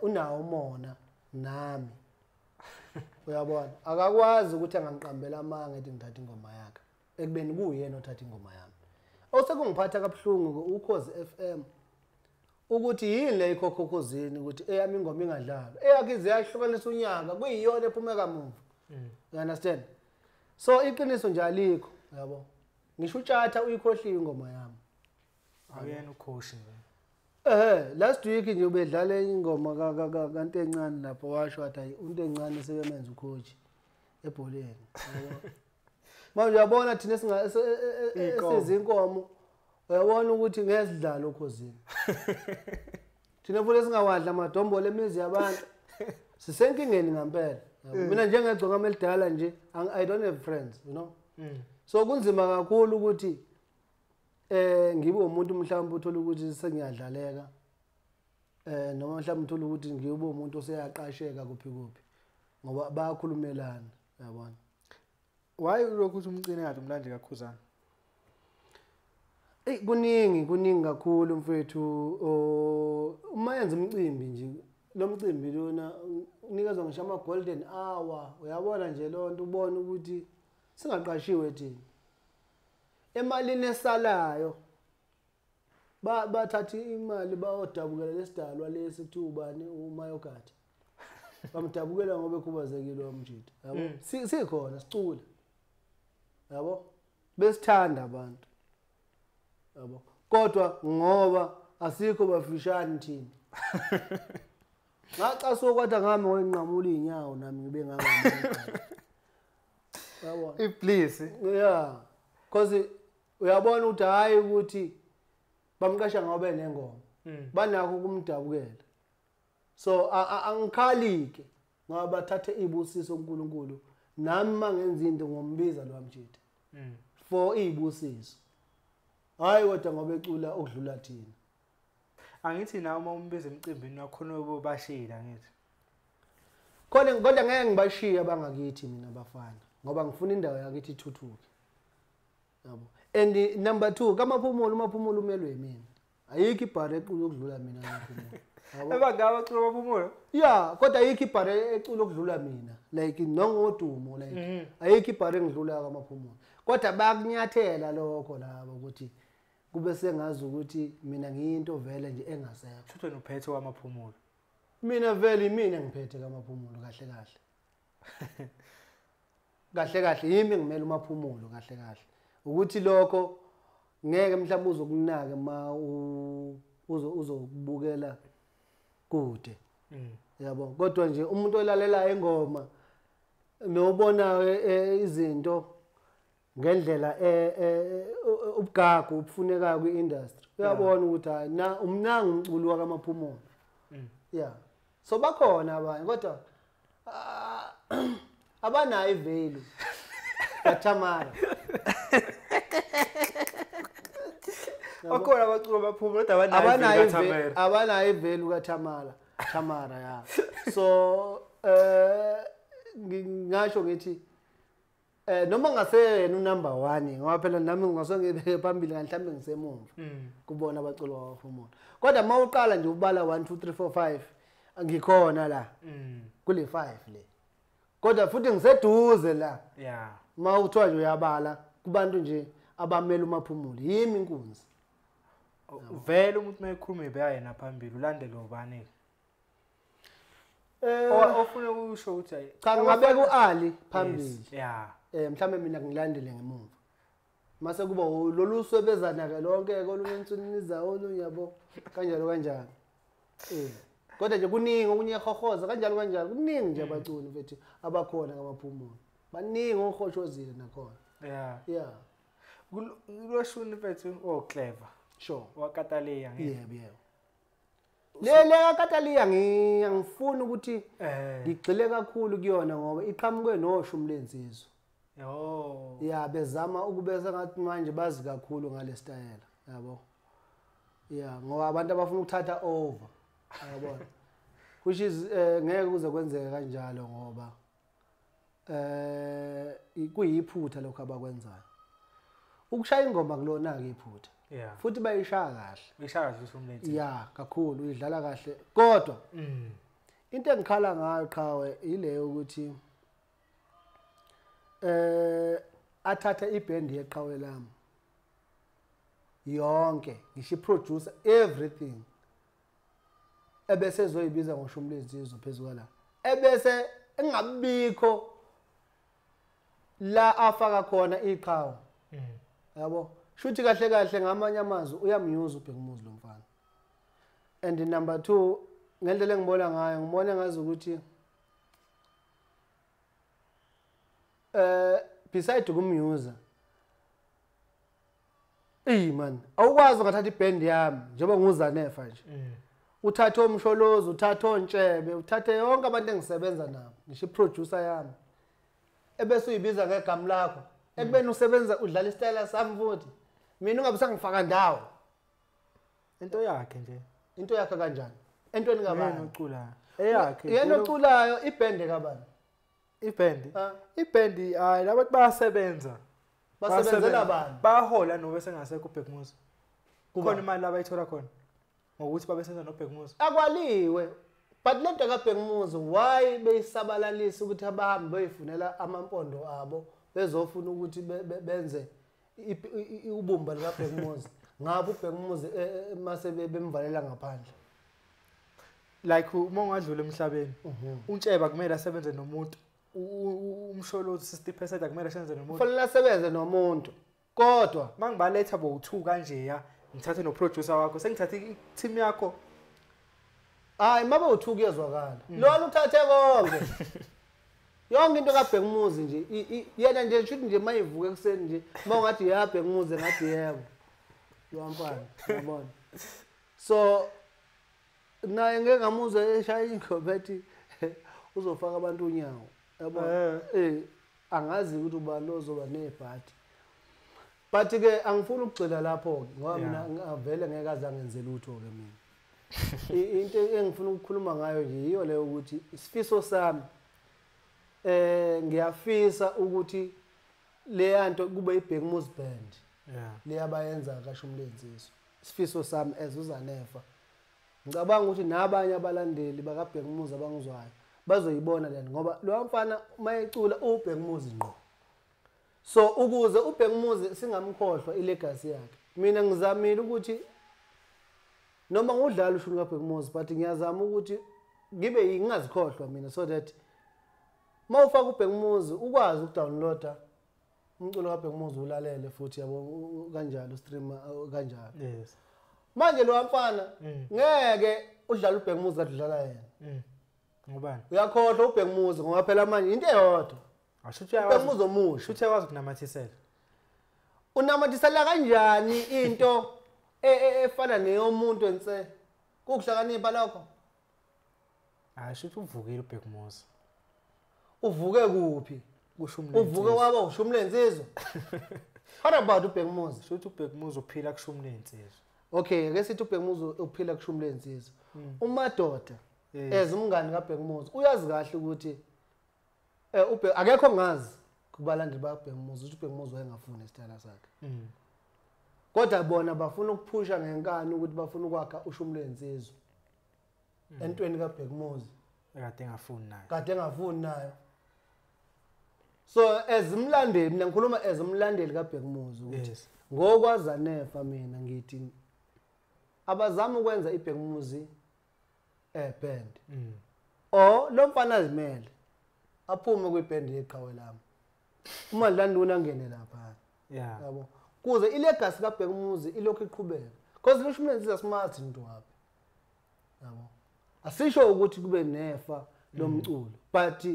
[SPEAKER 1] Unawo umona nami. Uyabona akakwazi ukuthi angangiqambela amanga ethi ngithatha ingoma yakhe ekubeni kuyena othatha ingoma yami. Osekungiphatha kabuhlungu uKhozi FM ukuthi yini le ikhokhokhozini ukuthi eyami ingoma ingadlalwa eyakhe ize yahlukanisa unyaka kuyiyona ephume kamuva. You understand? So iqiniso nje alikho yabo. Ngisho utshatha uyikhohliwe ingoma yami.
[SPEAKER 2] Akuyena ukhoshi nje.
[SPEAKER 1] Last week nje ubedlala ingoma kaNto encane lapho washo wathi hayi uNto encane sebemenza ukhoshi ebholeni. Manje uyabona thina esizinkomo uyabona ukuthi ngesidlalo ukhozini. Thina futhi singawadla amadombolo emizi yabantu. Sisenkingeni ngempela. Mina njengegcokama elidala nje I don't have friends, you know. So kunzima kakhulu ukuthi ngibe umuntu mhlawumbe uthola ukuthi sengiyadlaleka noma mhlawumbe uthola ukuthi ngibe umuntu oseyaqasheka kuphi kuphi ngoba bayakhulumelana uyabona.
[SPEAKER 2] Why ulokhu uthi umcine kade umlandi kaKhuzana?
[SPEAKER 1] Ey kuningi kakhulu mfethu. Uma yenza umcimbi nje lo mcimbi lona unikezwa ngisho ama golden hour uyabona nje lonto ubona ukuthi singaqashiwe thina. Emalini esalayo bathatha imali bayodabukela lesidalwa lesi kuthiwa ubani uMayogathi. Bamdabukela ngoba ekhubazekile wamjida. Yabo sikhona sicula. Yabo besithanda abantu. Yabo kodwa ngoba asikho bafishane thina. Ngacasuka kodwa ngami ngoyinqamula inyawo nami ngibe ngangami. Yabo
[SPEAKER 2] please.
[SPEAKER 1] Yeah. Because Uyabona ukuthi hayi ukuthi bamqasha ngoba enengoma. Banakho ukumdabukela. So angikhalike ngoba bathathe ibusiso kuNkulunkulu. Nami mangenza into ngombiza lo wamjitha. For ibusiso. Hayi kodwa ngoba ecula okudlula thina.
[SPEAKER 2] Angithi nawe uma umbiza emcimbini wakho obashila ngithi.
[SPEAKER 1] Khona kodwa ngeke ngibashiye abangakithi mina bafana ngoba ngifuna indawo yakithi ithuthuke. Yabo. And number 2 kaMaphumulo, uMaphumulo umelwe yimina. Ayikho ibhari ecula okudlula mina kaMaphumulo.
[SPEAKER 2] Ebangaba cula uMaphumulo?
[SPEAKER 1] Yeah, kodwa ayikho ibhari ecula okudlula mina. Like nongodumo like ayikho ibhari engidlula kaMaphumulo. Kodwa bayakunyathela lokho labo ukuthi kube sengazi ukuthi mina ngiyinto vele nje engasekho.
[SPEAKER 2] Futhi wena uphethe kwaMaphumulo.
[SPEAKER 1] Mina vele mina ngiphethe kaMaphumulo kahle kahle. Kahle kahle yimi ngimele uMaphumulo kahle kahle. Ukuthi lokho ngeke mhlawumbe uzokunaka ma uzokubukela kude. Yabo, kodwa nje umuntu olalela ingoma nobona izinto ngendlela ubugagu obufunekayo kwi-industry uyabona ukuthi hayi na umnanga umculo wakaMaphumulo. Yeah. So bakhona abanye kodwa abanayo ivalue kaThamara.
[SPEAKER 2] Bakhona abacula baphumula kodwa abanayo kaThamara.
[SPEAKER 1] Abanayo ivalue kaThamara. Thamara ya. So ngingasho ngithi noma ngaseyena unumber 1 ngoba phela nami ngingase ngibeke phambili mhlawumbe ngisemuva kubona abaculi baphumula. Kodwa mawuqala nje ubala 1 2 3 4 5 ngikhona la. Kule 5 le. Kodwa futhi ngiseduze la.
[SPEAKER 2] Yeah.
[SPEAKER 1] Mawuthiwa nje uyabala kubantu nje abamela uMaphumulo yimi inkunzi.
[SPEAKER 2] Vele umuntu mayekhuluma ibeka yena phambili ulandele ubani? Ofuna ukusho ukuthi hayi
[SPEAKER 1] cha ngabeka uAli phambili.
[SPEAKER 2] Yeah.
[SPEAKER 1] Mhlambe mina ngilandele ngemuva. Mase kuba lolu swebezana ke lonke kolunye insuniza olunye yabo kanjalo kanjalo. Kodwa nje kuningi okunye ehohoza kanjalo kanjalo kuningi nje abaculi mfethu abakhona kaMaphumulo. Baningi ohoshozile nakhona.
[SPEAKER 2] Yeah.
[SPEAKER 1] Yeah.
[SPEAKER 2] Kuloshuni mfethu oh clever.
[SPEAKER 1] Sure.
[SPEAKER 2] WaKataliya ngithi.
[SPEAKER 1] Yebo yebo. Le kaKataliya ngifuna ukuthi ngigxile kakhulu kuyona ngoba iqhamuke noshumi lensizwa.
[SPEAKER 2] Oh.
[SPEAKER 1] Yeah, bezama ukubesa ngathi manje bazi kakhulu ngale style, yabo. Yeah, ngoba abantu abafuna ukuthatha over. Yabona. Which is ngeke kuze kwenzeke kanjalo ngoba kuyiphutha lokho abakwenzayo. Ukushaya ingoma kulona ke iphutha.
[SPEAKER 2] Yeah.
[SPEAKER 1] Futhi bayishaya kahle.
[SPEAKER 2] Uyishaya kahle uShumlensizwa.
[SPEAKER 1] Yeah, kakhulu uyidlala kahle. Kodwa into engikhala ngayo qhawe ile ukuthi athatha iband yeqhawe lami yonke, ngisho producer everything. Ebese ezoyibiza ngoShumlensizwa phezulu la. Ebese engabikho la afaka khona iqhawe. Yabo. Shuthi kahle kahle ngamanye amazwi uyamuse uBhekumuzi lo mfana. And number 2 ngendlela engibona ngayo ngibona ngazi ukuthi beside ukumuse man awukwazi ungathatha iband yami njengoba nguZanefa nje. Uthathe omsholozi, uthathe ontshebe, uthathe yonke abantu engisebenza nabo, ngisho iproducer yami. Ebese uyibiza ngegama lakho. Ekubeni usebenza udlala isitayela sami futhi. Mina ungabe sangifaka ndawo.
[SPEAKER 2] Into yakhe nje.
[SPEAKER 1] Into yakhe kanjani? Entweni kabani?
[SPEAKER 2] Yena oculayo. Eyakhe.
[SPEAKER 1] Yena oculayo ibhende kabani?
[SPEAKER 2] Ibhende. Ibhende hayi labantu bayasebenza.
[SPEAKER 1] Basebenzela bani?
[SPEAKER 2] Bayahola nobe sengasekho uBhekumuzi. Kukhona imali abayithola khona. Ngokuthi babesenza noBhekumuzi.
[SPEAKER 1] Akwaliwe. But lento kaBhekumuzi why beyisabalalisa ukuthi abahambi beyifunela amampondo abo bezofuna ukuthi benze ubumba likaBhekumuzi. Ngapha uBhekumuzi mase bemvalela ngaphandle.
[SPEAKER 2] Like uma ungadlula emhlabeni uNtsheba kumele asebenze nomuntu. Umsholozi 60% akumele asebenze nomuntu.
[SPEAKER 1] Kufanele asebenze nomuntu. Kodwa
[SPEAKER 2] mangibaletha bo2 kanje ya ngithathe no producer wakho sengithathe i-team yakho.
[SPEAKER 1] Hayi mabe u2 kuyezwakala. Lona uthathe konke. Yonke into kaBhekumuzi nje yena nje shuthi nje mayivuka ekuseni nje mawungathi yaBhekumuzi ngathi yebo. Lo mfana yabona. So naye ngeke ngamuzwa eshaya ingoma ethi uzofaka abantu unyawo. Yabona? Angazi ukuthi ubani ozoba nebhadi. But ke angifuni ukugxila lapho ke ngoba mina ngavele ngeke aze angenze lutho ke mina. Into engifuna ukukhuluma ngayo nje yiyo leyo ukuthi isifiso sami ngiyafisa ukuthi le nto kube iBhekumuzi band. Le abayenza kaShumlenziswa. Isifiso sami as uZanefa. Ngicabanga ukuthi nabanye abalandeli bakaBhekumuzi abangizwayo bazoyibona lento ngoba lo mfana mayecula uBhekumuzi ngqo. So ukuze uBhekumuzi singamkhohlwa ilegacy yakhe. Mina ngizamile ukuthi noma ngudlala ushuni kaBhekumuzi but ngiyazama ukuthi ngibe ngingazikhohlwa mina so that mawufaka uBhekumuzi ukwazi ukudownloada umculo kaBhekumuzi ulalele futhi yabo kanjalo stream kanjalo.
[SPEAKER 2] Yes.
[SPEAKER 1] Manje lo mfana ngeke udlala uBhekumuzi kade udlala yena.
[SPEAKER 2] Ngobani?
[SPEAKER 1] Uyakhohlwa uBhekumuzi ngoba phela manje into eyodwa.
[SPEAKER 2] Ashuthi uyakwazi
[SPEAKER 1] uBhekumuzi omusha.
[SPEAKER 2] Shuthi uyakwazi ukunamathisela.
[SPEAKER 1] Unamathisela kanjani into efana neyomuntu ense? Kukuhlakanipha lokho?
[SPEAKER 2] Hayi shuthi uvukile uBhekumuzi.
[SPEAKER 1] Uvuke kuphi? Uvuke waba uShumlenzizwa. What about uBhekumuzi?
[SPEAKER 2] Shuthi uBhekumuzi uphila kuShumlenzizwa.
[SPEAKER 1] Okay, ake sithi uBhekumuzi uphila kuShumlenzizwa. Umadoda as umngani kaBhekumuzi uyazi kahle ukuthi akekho ngazi kubalandeli bakaBhekumuzi ukuthi uBhekumuzi wayengafuni isitayela sakhe. Kodwa bona bafuna ukuphusha ngenkani ukuthi bafuna ukwakha uShumlenzizwa entweni kaBhekumuzi
[SPEAKER 2] kade engafuni nayo.
[SPEAKER 1] Kade engafuni nayo. So as umlandeli mina ngikhuluma as umlandeli kaBhekumuzi ukuthi ngokwaZanefa mina ngithi abazama ukwenza iBhekumuzi band. Or lo mfana azimele aphume kwiband yeqhawe lami. Uma Landuna angene lapha.
[SPEAKER 2] Yeah.
[SPEAKER 1] Yabo. Kuze ilegacy kaBhekumuzi ilokhu iqhubeka. Because lo Shumlenzizwa smart into wapi. Yabo. Asisho ukuthi kube nefa lomculo but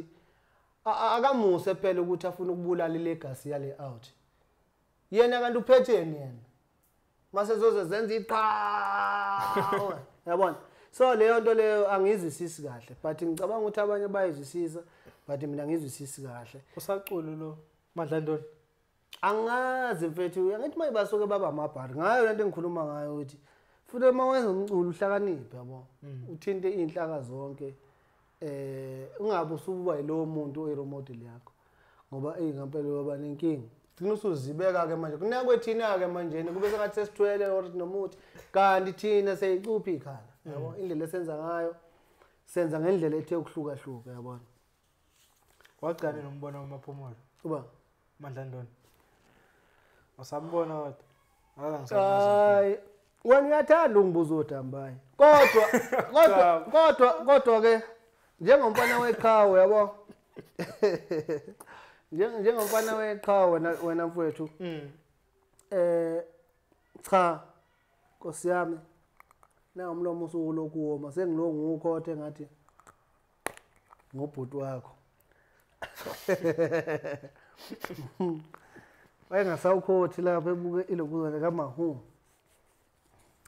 [SPEAKER 1] akamuse phela ukuthi afuna ukubulala ilegacy yale out. Yena kanti uphetheni yena. Mase zoze zenza iqhawe. Yabona? So leyo nto leyo angizwisisi kahle but ngicabanga ukuthi abanye bayizwisisa but mina ngizwisisi kahle.
[SPEAKER 2] Usacula lo Mandlandoni?
[SPEAKER 1] Angazi mfethu, angithi mayibasuke baba amabhari ngayo lento engikhuluma ngayo ukuthi futhi uma wenza umculo uhlakaniphe yabo. Uthinte inhlaka zonke ungabe usububa yilowo muntu oyi role model yakho ngoba ngempela yoba nenkinga. Gcina usuzibeka ke manje kunakwethina ke manje kube sengathi sesithwele or nomuthi kanti thina seyicuphi ikhala yabo. Indlela esenza ngayo senza ngendlela ethe ukuhlukahluka yabona.
[SPEAKER 2] Wagcina nombono wamaphumulo
[SPEAKER 1] uba
[SPEAKER 2] Mandlandoni usambona kodwa
[SPEAKER 1] hayi wena uyathanda ungibuza odambayi kodwa kodwa kodwa kodwa ke njengomfana weqhawe yabo. Njengomfana weqhawe wena mfowethu cha Nkosi yami na umlomo usukulokhu woma sengilongu ukhothe ngathi ngobhuti wakho. Wayengasawukhothi lapha ebuke ilokuzana kaMahu.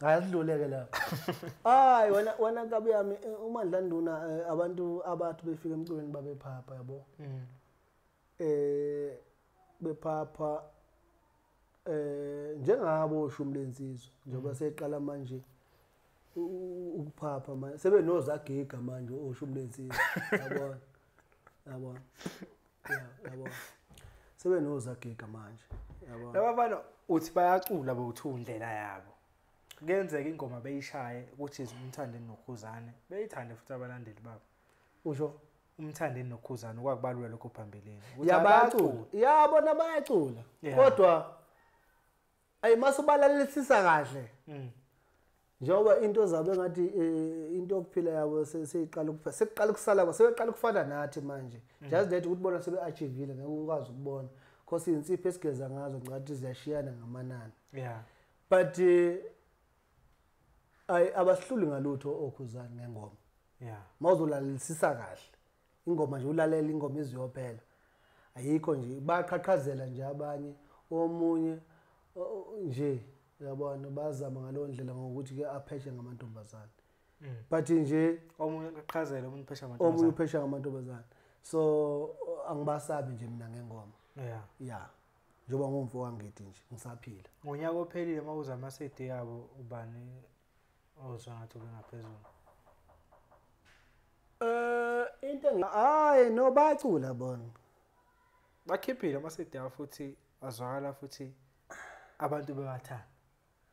[SPEAKER 1] Hayi sidluleke lapha. Hayi wena nkabi yami uMandlanduna abantu abathi befika emculweni babephapha yabo. Bephapha njengabo Shumlenzizwa njengoba seqala manje ukuphapha manje sebenozagiga manje oShumlenzizwa yabona. Yabona. Yabona. Sebenozagiga manje yabona.
[SPEAKER 2] Laba bana uthi bayacula bawuthu indlela yabo. Kuyenzeka ingoma beyishaye ukuthi uMthandeni noKhuzane beyithande futhi abalandeli babo.
[SPEAKER 1] Usho
[SPEAKER 2] uMthandeni noKhuzane okwakubalula lokho phambilini.
[SPEAKER 1] Yabacula. Yabona bayacula. Kodwa ayi masubalalelisisa kahle. Njengoba into zabo engathi into yokuphila yabo seyiqala ukuphela sekuqala ukusala sebeqala ukufana nathi manje. Just that ukuthi bona sebe achievile ngeke ukwazi ukubona. Because insipho esigeza ngazo ngathi ziyashiyana ngamanani.
[SPEAKER 2] Yeah.
[SPEAKER 1] But ay abasihluli ngalutho oKhuzane ngengoma.
[SPEAKER 2] Yeah.
[SPEAKER 1] Mawuzolalelisisa kahle. Ingoma nje ulalela ingoma iziyophela. Ayikho nje baqhaqhazela nje abanye omunye nje uyabona bazama ngalo ndlela ngokuthi ke apheshe ngamantombazane. But nje
[SPEAKER 2] omunye uqhaqhazela omunye uphesha ngamantombazane.
[SPEAKER 1] Omunye uphesha ngamantombazane. So angibasabi nje mina ngengoma.
[SPEAKER 2] Yeah.
[SPEAKER 1] Yeah. Njengoba ngumfo wangithi nje ngisaphila.
[SPEAKER 2] Ngonyaka ophelile mawuza ama CD yabo ubani ozwa ngathi ubengaphezulu?
[SPEAKER 1] Into hayi no bacula bona.
[SPEAKER 2] Bakhiphile ama CD abo futhi azwakala futhi abantu bebathanda.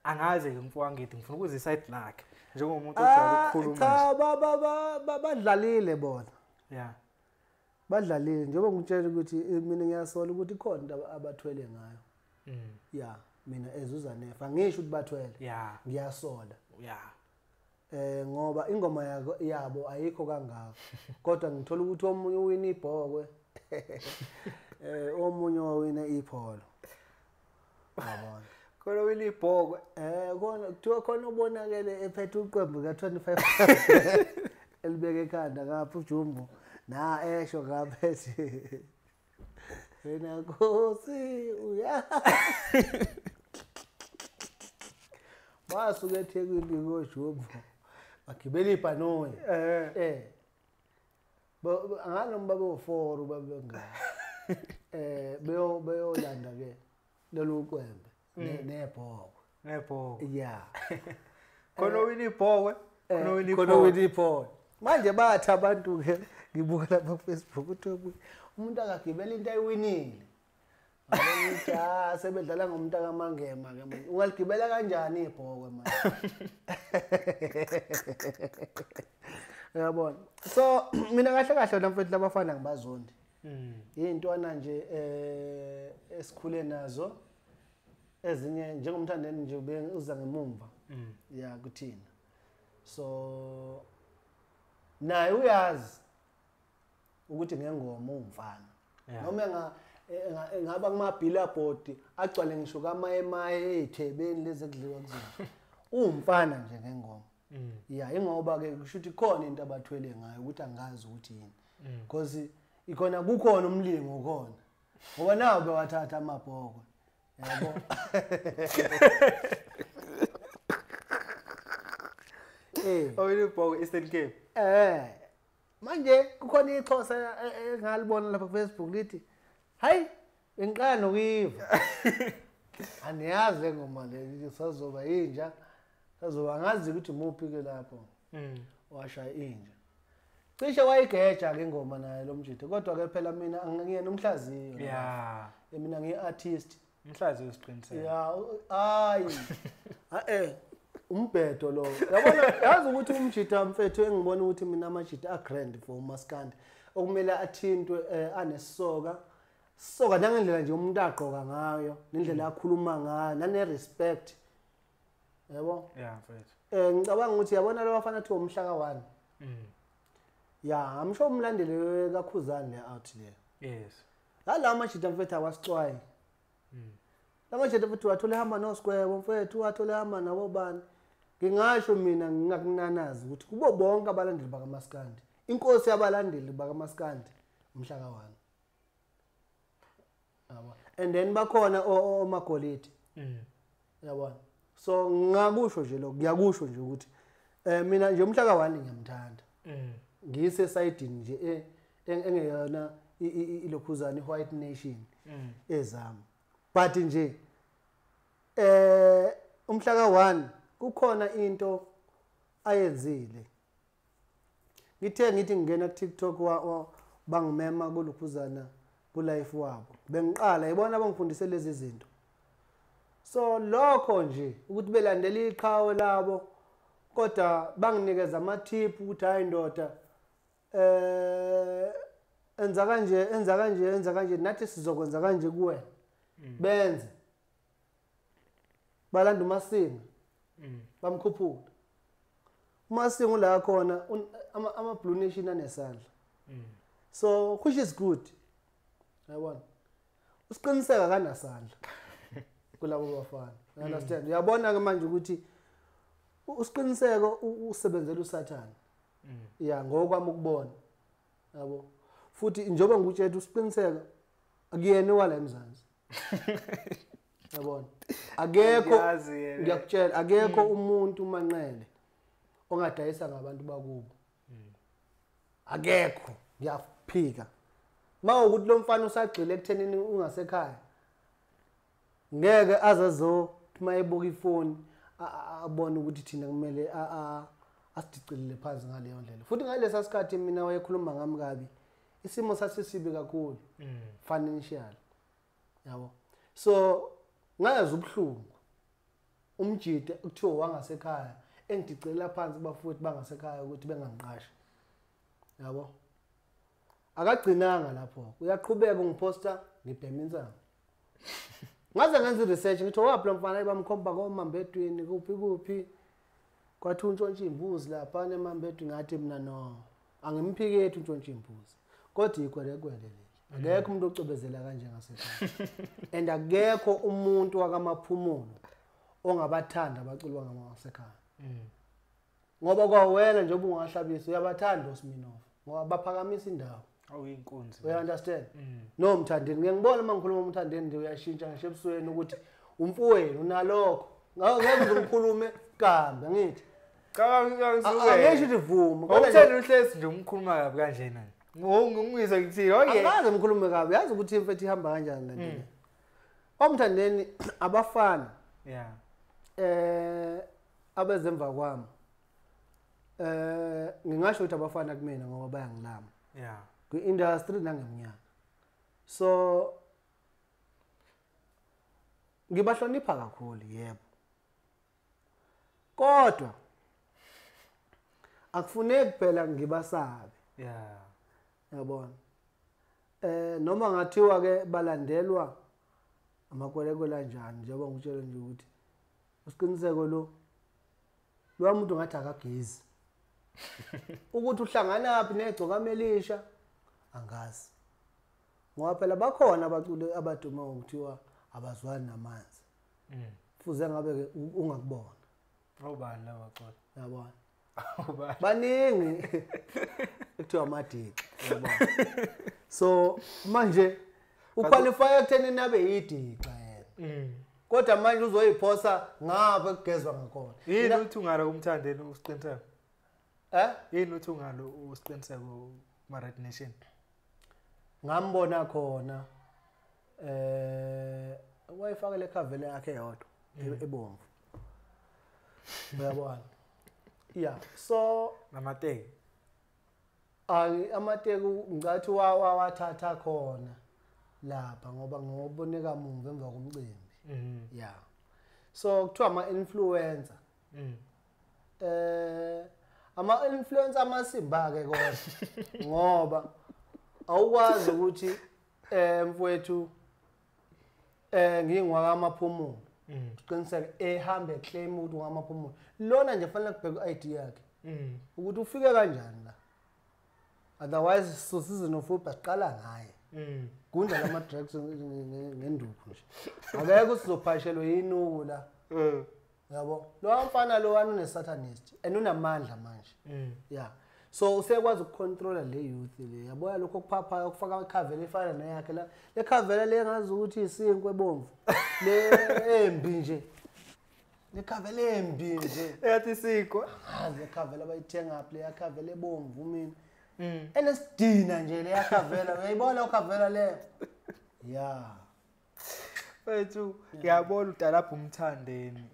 [SPEAKER 2] Angaze ke mfo wangithi ngifuna ukuza iside lakhe njengomuntu ojwayele ukukhuluma.
[SPEAKER 1] Cha badlalile bona.
[SPEAKER 2] Yeah.
[SPEAKER 1] Badlalile njengoba ngitshela ukuthi mina ngiyasola ukuthi ikhona into abathwele ngayo. Yeah, mina ezuzanefa angisho ukuthi bathwele.
[SPEAKER 2] Yeah.
[SPEAKER 1] Ngiyasola.
[SPEAKER 2] Yeah.
[SPEAKER 1] Ngoba ingoma yabo ayikho kangako. Kodwa ngithola ukuthi omunye uwina ibhokwe. Omunye wawina ipholo. Yabona.
[SPEAKER 2] Khona wina ibhokwe.
[SPEAKER 1] Khona kuthiwa khona obonakele ephethe uqembu ka25 elibeke ekhanda ngapha uJumbo. Na esho ngaphethe. Wena Nkosi uya. Basuke eThekwini koJumbo. Bagibela ibhanoyi. Anganoma babe u4 babe ngaka. Beyolanda ke lolu qembe nebhokwe.
[SPEAKER 2] Nebhokwe.
[SPEAKER 1] Yeah.
[SPEAKER 2] Khona wina ibhokwe, khona wina ibhokwe.
[SPEAKER 1] Khona wina ibhokwe. Manje bathi abantu ke ngibuka lapha ku Facebook uthi umuntu akagibela into ayiwinile. Ukuthi sebedlala ngomuntu akaMangema ke manje. Ungaligibela kanjani ibhokwe manje? Uyabona. So mina kahle kahle la mfethu labafana ngibazondi. Intwana nje esikhule nazo ezinye njengomthandeni nje uza ngemumva. Yeah kuthina. So naye uyazi ukuthi ngengoma umfana. Noma engaba kuma billboard agcwale ngisho kamaye ezithebeni lezi ekudliwa kuzona. Uwumfana nje ngengoma. Yeah, ingoba ke kusho ukuthi khona into abathwele ngayo ukuthi angazi ukuthi yini. Because ikhona kukhona umlingo khona. Ngoba nawo bewathatha amabhokwe. Yabo.
[SPEAKER 2] Owina ibhokwe Eastern Cape.
[SPEAKER 1] Manje kukhona iXhosa engalibona lapha ku Facebook lithi hayi bengiqala nokuyiva. Aniyazi le ngoma le sazoba inja. Sazoba ngazi ukuthi muphi ke lapho. Washaya inja. Cishe wayigeja ke ingoma naye lo mjithe kodwa ke phela mina angiyena umhlaziyo.
[SPEAKER 2] Yeah.
[SPEAKER 1] Mina ngiyi-artist.
[SPEAKER 2] Umhlaziyo usiqinisele.
[SPEAKER 1] Yeah, hayi. Umbhedo lo. Yabona yazi ukuthi umjitha mfethu engibona ukuthi mina amajitha a grand for uMaskandi okumele athintwe anesoka. Soka nangendlela nje umuntu agqoka ngayo, nendlela akhuluma ngayo, nane respect. Yabo?
[SPEAKER 2] Yeah mfethu.
[SPEAKER 1] Ngicabanga ukuthi yabona lo bafana thiwa umhla ka1. Yeah, I'm sure umlandeli kaKhuzani le out le.
[SPEAKER 2] Yes.
[SPEAKER 1] Hala amajitha mfethu awasixwayi. Lamajitha mfethu wathole hamba noSgwebo mfethu, wathole hamba nabo bani. Ngingasho mina ngingakunanazi ukuthi kubo bonke abalandeli bakaMaskandi. Inkosi yabalandeli bakaMaskandi umhla ka1. Yabo. And then bakhona omagolide. Yabona. So ngakusho nje lokho, ngiyakusho nje ukuthi mina nje umhla ka1 ngiyamthanda. Ngiyise sayidini nje engeyona ilokhuzana iWhite Nation ezami. But nje umhla ka1 kukhona into ayenzile. Ngithe ngithi ngingena ku TikTok bangimema kulokhuzana ku life wabo. Bengiqala ibona abangifundise lezi zinto. So lokho nje ukuthi belandela iqhawe labo kodwa banginikeza ama tip ukuthi hayi ndoda enza kanje enza kanje enza kanje nathi sizokwenza kanje kuwena. Benze balanda uMasinga bamkhuphula uMasinga la khona ama Blue Nation anesandla. So which is good. Yabona usiqiniseka kanasandla kulabo bafana. You understand? Uyabona ke manje ukuthi usiqiniseko usebenzela uSathane. Yeah, ngokwami ukubona. Yabo. Futhi njengoba ngikutshela usiqiniseka akuyena wala eMzansi. Yabona. Akekho ngiyakutshela akekho umuntu uManqele ongadayisa ngabantu bakubo. Akekho, ngiyaphika. Mawukuthi lo mfana usagxile ekuthenini ungasekhaya. Ngeke azazo mayebuka ifoni abone ukuthi thina kumele asidicilele phansi ngaleyo ndlela. Futhi ngalesa sikhathi mina wayekhuluma ngami kabi. Isimo sasisibi kakhulu financial. Yabo. So ngayazi ubuhlungu. Umjide kuthiwa wangasekhaya engidicelela phansi bafuthi bangasekhaya ukuthi bengangiqashi. Yabo. Akagcinanga lapho. Uyaqhubeka ungiposta ngibhema insangu. Ngaze ngenza research ngithi waphi lo mfana bamkhomba komambedwini kuphi kuphi. Kwathi untshontsha imbuzi lapha emambedwini ngathi mina no. Angimphikethi untshontsha imbuzi. Kodwa ikwerekwele leli. Akekho umuntu ocobezela kanje ngasekhaya. And akekho umuntu wakamaphumulo ongabathanda abaculi bangasekhaya. Ngoba kwawena njengoba ungahlabisa uyabathanda oSminoff ngoba baphakamisa indawo.
[SPEAKER 2] Awuyinkunzi.
[SPEAKER 1] You understand? No Mthandeni ngeke ngibone uma ngikhuluma uMthandeni nje uyashintsha ngisho ebusweni ukuthi umfowenu unalokho. Ngeke ngikhulume kambi angithi.
[SPEAKER 2] Cha ngisuke.
[SPEAKER 1] Angisho ukuthi vuma.
[SPEAKER 2] Kodwa uhlezi nje umkhuluma kabi kanjena. Ngingizwe ngithini? Okay.
[SPEAKER 1] Angaze ngikhulume kabi. Yazi ukuthi imfethu ihamba kanjani le nto. OMthandeni abafana.
[SPEAKER 2] Yeah.
[SPEAKER 1] Abezemva kwami. Ngingasho ukuthi abafana kumina ngoba bayangilama.
[SPEAKER 2] Yeah.
[SPEAKER 1] Kwi-industry nangeminyaka. So ngibahlonipha kakhulu yebo. Kodwa akufuneki phela ngibasabe.
[SPEAKER 2] Yeah.
[SPEAKER 1] Yabona. Noma ngathiwa ke balandelwa amakwerekwele kanjani njengoba ngitshela nje ukuthi usiqiniseko lo lo muntu ngathi akagezi. Ukuthi uhlangana phi negcokamelisha angazi. Ngoba phela bakhona abaculi abaduma ngokuthiwa abazwani namanzi. Fuze ngabe ke ungakubona.
[SPEAKER 2] Obani laba baculi?
[SPEAKER 1] Yabona.
[SPEAKER 2] Obani?
[SPEAKER 1] Baningi. Kuthiwa amadixa, yabona. So manje uqualify ekutheni nabe yidixa yena. Kodwa manje uzoyiphosa ngapha ekugezwa ngakhona.
[SPEAKER 2] Yini uthi ungalo uMthandeni usiqiniseko? Yini uthi ungalo usiqiniseko kuma Red Nation?
[SPEAKER 1] Ngambona khona wayefaka le khavele yakhe yodwa ebomvu. Uyabona. Yeah, so
[SPEAKER 2] namateki.
[SPEAKER 1] Amateki ngicathi wathatha khona lapha ngoba ngoboneka mumva emva komcimbi. Yeah. So kuthiwa ama influencer. Ama influencer amasimba ke kodwa ngoba awukwazi ukuthi mfowethu ngingwaka amaphumulo. Uqiniseke ehambe claim ukuthi ngamaphumulo. Lona nje fanele kubheka iID yakhe. Ukuthi ufike kanjani la. Otherwise season of football siqala ngaye. Gunda lama drugs ngenduku nje. Akekho sizophashelwa yinuku la. Yabo. Lo mfana lo wani une satanist and unamandla manje. Yeah. So usekwazi ukucontrola le youth le. Yabona lokho okuphapha ukufaka ikhavela efana neyakhe la. Le khavela le ngazi ukuthi isinkwe ebomvu. Le embi nje. Le khavela embi nje.
[SPEAKER 2] Eyathi isinkwe.
[SPEAKER 1] Ngazi le khavela bayithenga phi le yakhavela ebomvu mina. Enesidina nje le yakhavela. Uyayibona ukhavela le? Yeah.
[SPEAKER 2] Mfethu ngiyabona udalapha uMthandeni.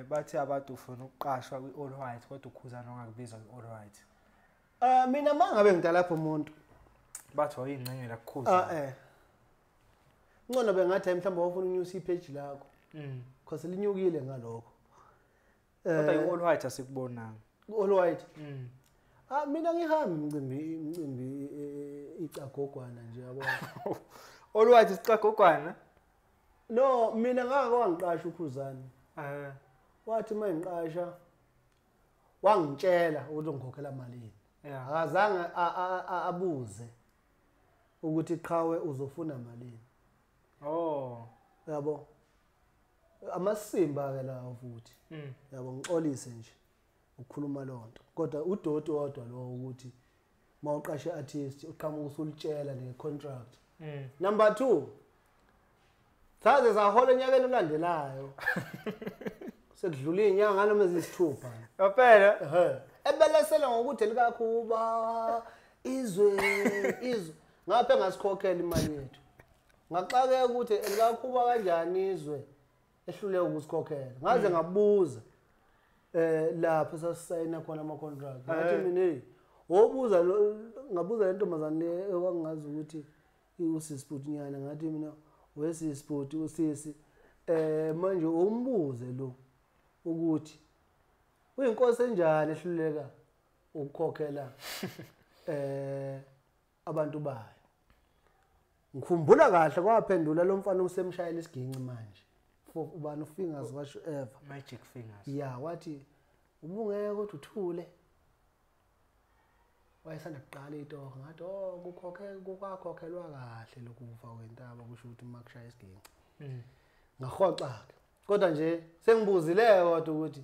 [SPEAKER 2] Bathi abantu ufuna ukuqashwa kwi-All White kodwa ukhuzana ongakubizwa kwi-All White.
[SPEAKER 1] Mina mangabe ngidalapha umuntu
[SPEAKER 2] bathi wayingcengela kukhuzana.
[SPEAKER 1] Ngcono bengathi mhlawumbe wafuna unyusa ipage lakho. Because linyukile ngalokho.
[SPEAKER 2] Kodwa i-All White asikubonanga.
[SPEAKER 1] All White. Mina ngihambi imicimbi icagogwana nje yabona.
[SPEAKER 2] All White isicagogwana?
[SPEAKER 1] No, mina ngake wangiqasha ukhuzana. Wathi mangiqasha wangitshela ukuthi ngikhokhela malini. Akazange abuze ukuthi qhawe uzofuna malini.
[SPEAKER 2] Oh.
[SPEAKER 1] Yabo. Amasimba ke lawo futhi. Yabo ngixolise nje ukukhuluma lonto. Kodwa udoti wodwa lo ukuthi Mawuqashe artist uqhamuka usulitshela ne contract. Number 2. Saze sahola enyakeni olandelayo. Sekudlula inyanga noma ezisithupha.
[SPEAKER 2] Phela
[SPEAKER 1] ehhe. Ebelesela ngokuthi likaKhuba izwe izwe ngapha engasikhokhela imali yethu. Ngaxakeka ukuthi likaKhuba kanjani izwe ehluleka ukusikhokhela. Ngaze ngabuza lapho sasayina khona ama contract. Ngathi mina hey wobuza ngabuza le ntombazane ekwangazi ukuthi usisi nyana ngathi mina wesisi usisi manje umbuze lo ukuthi uyinkosi enjani ehluleka ukukhokhela abantu bayo. Ngikhumbula kahle kwaphendula lo mfana usemshayela isiginci manje for ubani fingers whatever
[SPEAKER 2] magic fingers.
[SPEAKER 1] Yeah, wathi ubungeke kodwa uthule. Wayesanda kuqala itoho ngathi oh kukhokhelwa kahle lokufa kwentaba kusho ukuthi makushaya isiginci. Ngahoxa ke kodwa nje sengibuzile kodwa ukuthi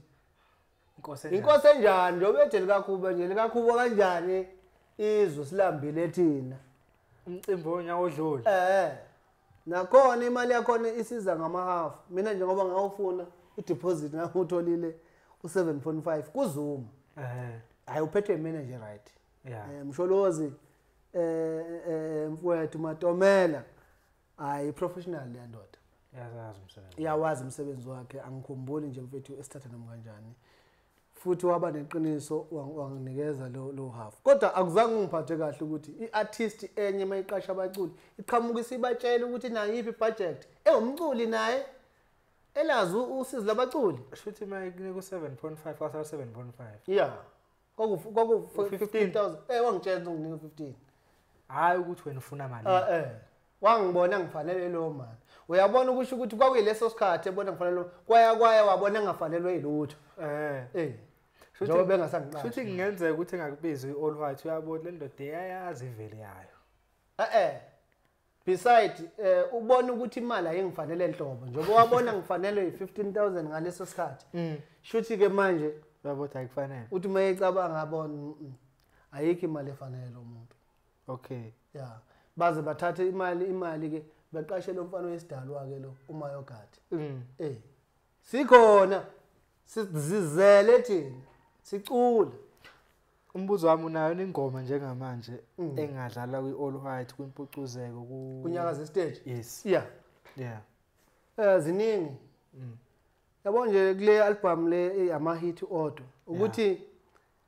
[SPEAKER 1] inkosi enjani njengoba ethe likaKhuba nje likaKhuba kanjani izwe silambile thina
[SPEAKER 2] umcimbi wonyaka odlule.
[SPEAKER 1] Nakhona imali yakhona isiza ngamahafu. Mina njengoba ngawufuna i-deposit ngawutholile u7.5 kuZuma. Hayi uphethwe manager right. Msholozi mfowethu Matomela hayi professional le ndoda.
[SPEAKER 2] Iyawazi umsebenzi.
[SPEAKER 1] Iyawazi umsebenzi wakhe angikhumbuli nje mfethu esithatha noma kanjani. Futhi waba neqiniso wanginikeza lo half. Kodwa akuzange ngiphathe kahle ukuthi iartist enye mayiqasha abaculi iqhamuka isibatshela ukuthi nayo iphi budget. Ewumculi naye elazi usizo labaculi.
[SPEAKER 2] Shuthi mayikunika u7.5 wasala 7.5.
[SPEAKER 1] Yeah. Kwaku 15,000. Wangitshela unginika 15.
[SPEAKER 2] Hayi ukuthi wena ufuna mali.
[SPEAKER 1] Wangibona ngifanele lo mali. Uyabona ukusho ukuthi kwakuyileso sikhathi ebona ngifanele kwaya wabona engafanelwe yilutho. Njengoba bengasangiqashi.
[SPEAKER 2] Futhi kungenzeka ukuthi engakubizi i-all white uyabona le ndoda iyayazi ivele yayo.
[SPEAKER 1] Beside ubona ukuthi imali ayingifanele enhlobo njengoba wabona ngifanele i-15,000 ngaleso sikhathi. Shuthi ke manje
[SPEAKER 2] uyabona ayikufanele.
[SPEAKER 1] Uthi mayecabanga abona ayikho imali efanele lo muntu.
[SPEAKER 2] Okay.
[SPEAKER 1] Yeah. Baze bathathe imali ke baqashe lo mfana wesidalwa ke lo uMayogadi. Sikhona sizizele thina sicula.
[SPEAKER 2] Umbuzo wami unayo ingoma njengamanje engadlala kwi-all white kwimpucuzeko
[SPEAKER 1] kunyakaza stage.
[SPEAKER 2] Yes.
[SPEAKER 1] Yeah.
[SPEAKER 2] Yeah.
[SPEAKER 1] Ziningi. Yabo nje kule album le ama hit odwa ukuthi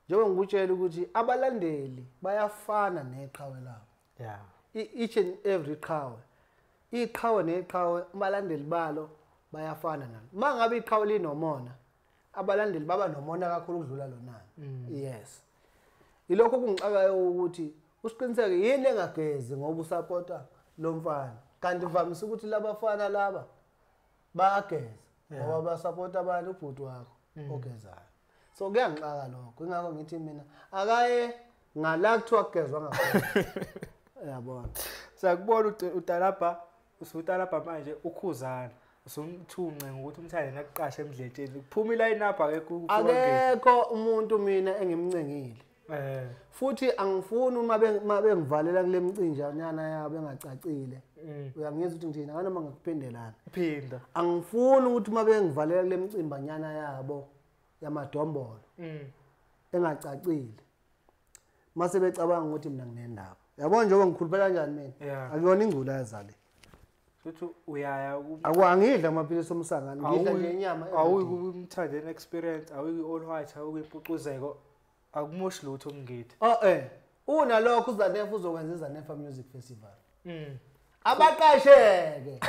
[SPEAKER 1] njengoba ngikutshela ukuthi abalandeli bayafana neqhawe labo.
[SPEAKER 2] Yeah.
[SPEAKER 1] Each and every qhawe. Iqhawe neqhawe abalandeli balo bayafana nalo. Mangabe iqhawe linomona abalandeli baba nomona kakhulu ukudlula lona. Yes. Ilokho kungixakayo ukuthi usiqiniseke yini engagezi ngoba usupporta lo mfana. Kanti vamise ukuthi labafana laba bayageza ngoba basupporta abantu ubhuti wakho ogezayo. So kuyangixaka lokho. Ingakho ngithi mina akaye ngala kuthiwa kugezwa ngakhona. Uyabona.
[SPEAKER 2] Sakubona utalabha usutalabha manje ukhuzana. Usumthunce ngokuthi umthande nakuqasha emdletsheni. Kuphuma iline up akekho
[SPEAKER 1] akekho umuntu mina engimncengile. Futhi angifuni uma bengivalela kule mcinjanyana yabo engacacile. Uyangizwa ukuthi ngithini noma ngakuphindelana.
[SPEAKER 2] Phinda.
[SPEAKER 1] Angifuni ukuthi uma bengivalela kule mcimbanyana yabo yamadombolo engacacile. Mase becabanga ukuthi mina nginendaba. Yabona njengoba ngikhulupela kanjani mina? Akuyona ingculaza le.
[SPEAKER 2] Futhi uyaya
[SPEAKER 1] angidla amaphilisi omsangano ngidla nje inyama.
[SPEAKER 2] Awuyi kumthandeni experience, awuyi all white, awuyi impucuzeko. Akumoshi lutho umngidi.
[SPEAKER 1] Unalokho uZanefa uzokwenza iZanefa Music Festival. Abaqasheke.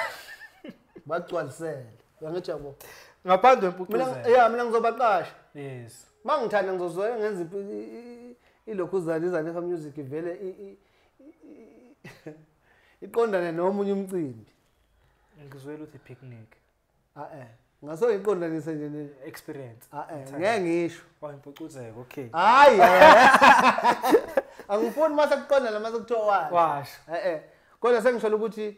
[SPEAKER 1] Bagcwalisele. Uyangithi yabo.
[SPEAKER 2] Ngaphandle kwempucuzeko.
[SPEAKER 1] Mina mina ngizobaqasha.
[SPEAKER 2] Yes.
[SPEAKER 1] Mangithanda ngizozoya ngenza ilokhu iZanefa Music ivele iqondane nomunye umcimbi.
[SPEAKER 2] Ngizwela uthi picnic.
[SPEAKER 1] Ngaso iqondanise nje ne
[SPEAKER 2] experience.
[SPEAKER 1] Ngeke ngisho.
[SPEAKER 2] Wayimpucuzeko, okay.
[SPEAKER 1] Hayi. Angifuni mase kuqondana mase kuthiwa washo.
[SPEAKER 2] Washo.
[SPEAKER 1] Kodwa sengisho ukuthi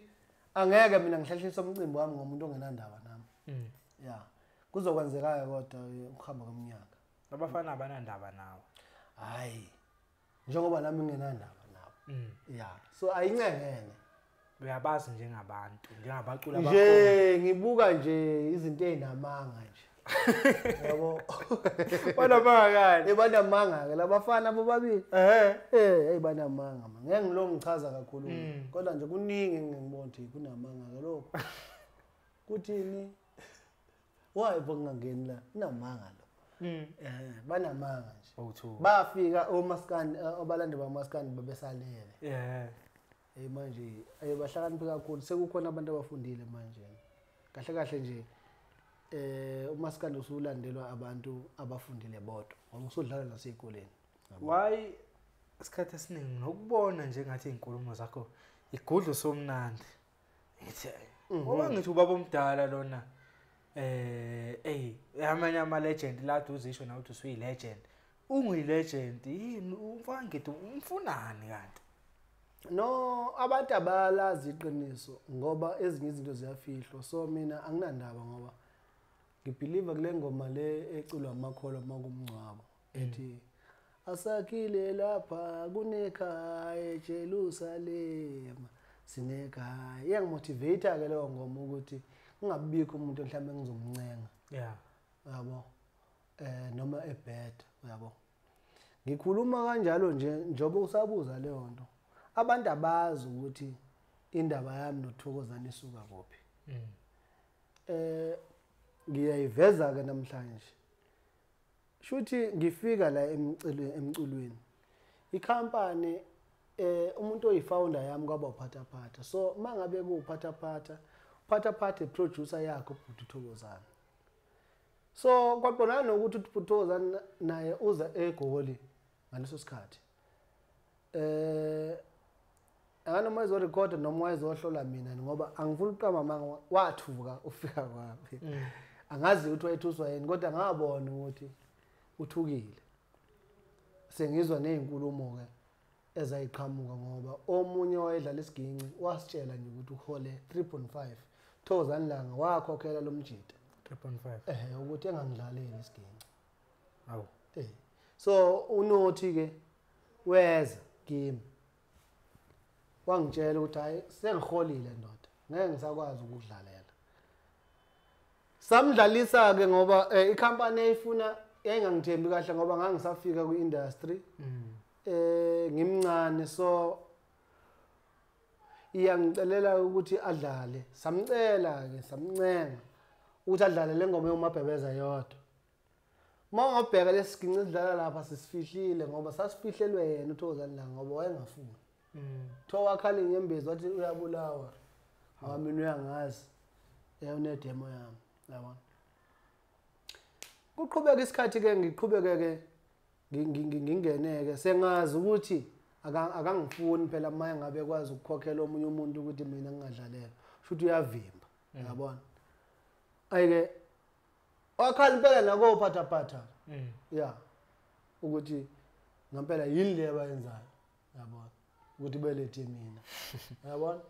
[SPEAKER 1] angeke mina ngihlehlise umcimbi wami ngomuntu ongenandaba nami. Yeah. Kuzokwenzeka kodwa ukuhamba kweminyaka.
[SPEAKER 2] Abafana abanandaba nawe.
[SPEAKER 1] Hayi. Njengoba nami ngingenandaba nabo. Yeah. So ayincengene.
[SPEAKER 2] Uyabazi njengabantu, njengabaculi abakhona.
[SPEAKER 1] Nje ngibuka nje izinto ezinamanga nje. Yabo.
[SPEAKER 2] Banamanga kani?
[SPEAKER 1] Ebanamanga ke labafana bobabili.
[SPEAKER 2] Eh.
[SPEAKER 1] Eh, banamanga man. Ngeke ngilonge ngichaza kakhulu. Kodwa nje kuningi engibona ukuthi kunamanga ke lokho. Kuthini? Why bongangeni la? Kunamanga lo. Banamanga nje.
[SPEAKER 2] Oh,
[SPEAKER 1] bafika omaskandi abalandi bamaskandi babesalele.
[SPEAKER 2] Yeah.
[SPEAKER 1] Manje ayebahlakaniphe kakhulu sekukhona abantu abafundile manje. Kahle kahle nje umaskandi usulandelwa abantu abafundile bodwa ngoba usudlala nasezikoleni.
[SPEAKER 2] Why isikhathi esiningi nokubona nje ngathi izinkulumo zakho igudlu somnandi. Ngithi ngoba ngithi ubaba omdala lona amanye ama legend la uzisho na uthi usuyi legend. Unguyi legend yini umfana ngithi umfunani kanti?
[SPEAKER 1] No, abantu abalazi iqiniso ngoba ezinye izinto ziyafihlwa. So mina anginandaba ngoba ngibelieve kule ngoma le eculwa amakholwa makumngcwabo ethi asakhile lapha kunekhaya eJerusalem sinekhaya. Iyangimotivate ke leyo ngoma ukuthi kungabikho umuntu mhlawumbe ngizomncenga.
[SPEAKER 2] Yeah.
[SPEAKER 1] Yabo. Noma ebed, uyabo. Ngikhuluma kanjalo nje njobe usabuza leyo nto. Abantu abazi ukuthi indaba yami noThokozani isuka kuphi. Ngiyayiveza ke namhlanje. Shuthi ngifika la emculweni. Ikhampani umuntu oyifounder yami kwaba uPhathaphatha. So mangabe kuuPhathaphatha, uPhathaphatha producer yakhe uBhuti Thokozani. So kwaqondana nokuthi uBhuti Thokozani naye uza eGoli ngaleso sikhathi. Anganoma ezorekhoda noma wayezohlola mina ngoba angifuni ukuqamba amanga wathuka ufika kwami. Angazi ukuthi wayethuswa yini kodwa ngabona ukuthi uthukile. Sengizwa nezinkulumo ke ezayiqhamuka ngoba omunye wayedlala isiginci wasitshela nje ukuthi uhole 3.5 Thokozani Langa wakhokhela lo mjita
[SPEAKER 2] 3.5
[SPEAKER 1] ukuthi engangidlaleli isiginci.
[SPEAKER 2] Awu.
[SPEAKER 1] So unothi ke weza kimi wangitshela ukuthi hayi sengiholile ndoda ngeke ngisakwazi ukudlalela. Samdlalisa ke ngoba ikhampani eyifuna yayingangithembi kahle ngoba ngangisafika kwi-industry ngimncane, so iyangicelela ukuthi adlale. Samcela ke samncenga ukuthi adlale le ngoma yoMabhebeza yodwa. Uma ungabheka lesiginci sidlala lapha sisifihlile ngoba sasifihlelwe yena uThokozani Langa ngoba wayengafuni. Kuthiwa wakhala inyembezi wathi uyabulawa ngoba mina uyangazi unedemo yami, yabona. Kuqhubeka isikhathi ke ngiqhubeke ke ngingeneke sengazi ukuthi akangifuni phela manje ngabe kwazi ukukhokhela omunye umuntu ukuthi mina ngingadlalela, shuthi uyavimba, yabona. Ayike wakhala impela nako Phathaphatha. Yeah. Ukuthi ngempela yini le abayenzayo, yabona, ukuthi belethe mina. Yabona?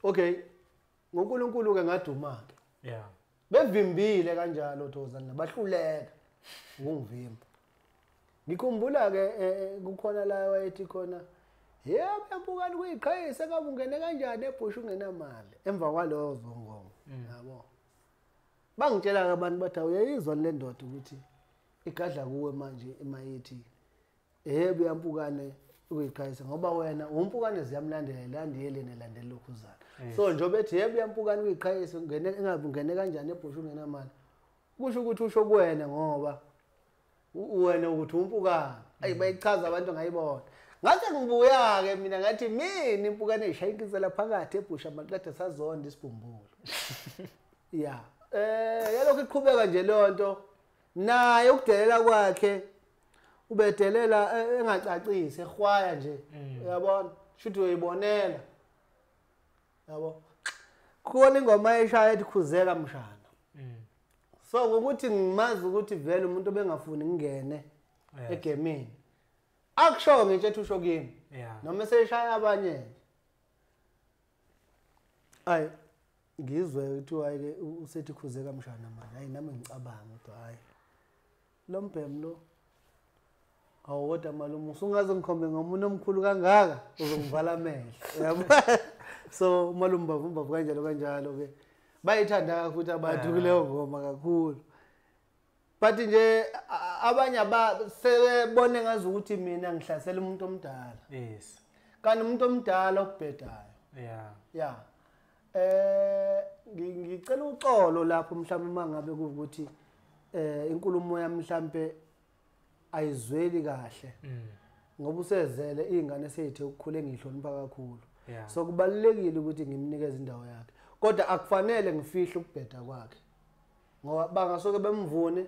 [SPEAKER 1] Okay. NgoNkulunkulu ke ngaduma ke.
[SPEAKER 2] Yeah.
[SPEAKER 1] Bevimbile kanjalo Thokozani bahluleka ukungivimba. Ngikhumbula ke kukhona la wayethi khona yebo yampukani kuyiqhayisa kabe ungene kanjani ebhusha ungenamali emva kwalozo ngoma, yabo. Bangitshela ke abantu bathi uyayizwa le ndoda ukuthi igadla kuwe manje emayithi yebo yampukane ukuyiqhayisa ngoba wena umpukane ziyamlandela landiyele nelandela lokhuzana. So njengoba ethi yebo yampukane ukuyiqhayisa ungene engabe ungene kanjani ebhusha ungenamali kusho ukuthi usho kuwena ngoba wena ukuthi umpukane. Ayi bayichaza abantu ngayibona. Ngase ngibuya ke mina ngathi mina impukane ishayikisela phakathi ebhusha maqede sazonda isibhumbulo. Yeah. Yalokho iqhubeka nje leyo nto naye ukudelela kwakhe ubedelela engacacisi ehwaya nje, uyabona, shuthi uyibonela, yabo. Khona ingoma eshaya ethi khuzeka mshana. So ngokuthi ngimazi ukuthi vele umuntu obengafuni ngingene egemini akusho ngisho ethi usho kimi noma seyishaya abanye. Ayi ngizwe ukuthi hayi ke usethi khuzeka mshana manje, hayi nami ngicabanga ukuthi hayi lo mbhemu lo Awu kodwa malume usungaze ngikhombe ngomuntu omkhulu kangaka uzongivala amehlo. Yabo. So malume bavumba kanjalo kanjalo ke. Bayithanda futhi abantu kuleyo ngoma kakhulu. But nje abanye sebebone ngazi ukuthi mina ngihlasela umuntu omdala.
[SPEAKER 2] Yes.
[SPEAKER 1] Kanti umuntu omdala okubhedayo.
[SPEAKER 2] Yeah.
[SPEAKER 1] Yeah. Ngicela uxolo lapho mhlawumbe mangabe kuwukuthi inkulumo yami mhlambe ayizweli kahle. Ngoba usezele izingane seyithe ukukhula engihlonipha kakhulu. So kubalulekile ukuthi ngimnikeze indawo yakhe. Kodwa akufanele ngifihle ukubheda kwakhe. Ngoba bangasoke bemvune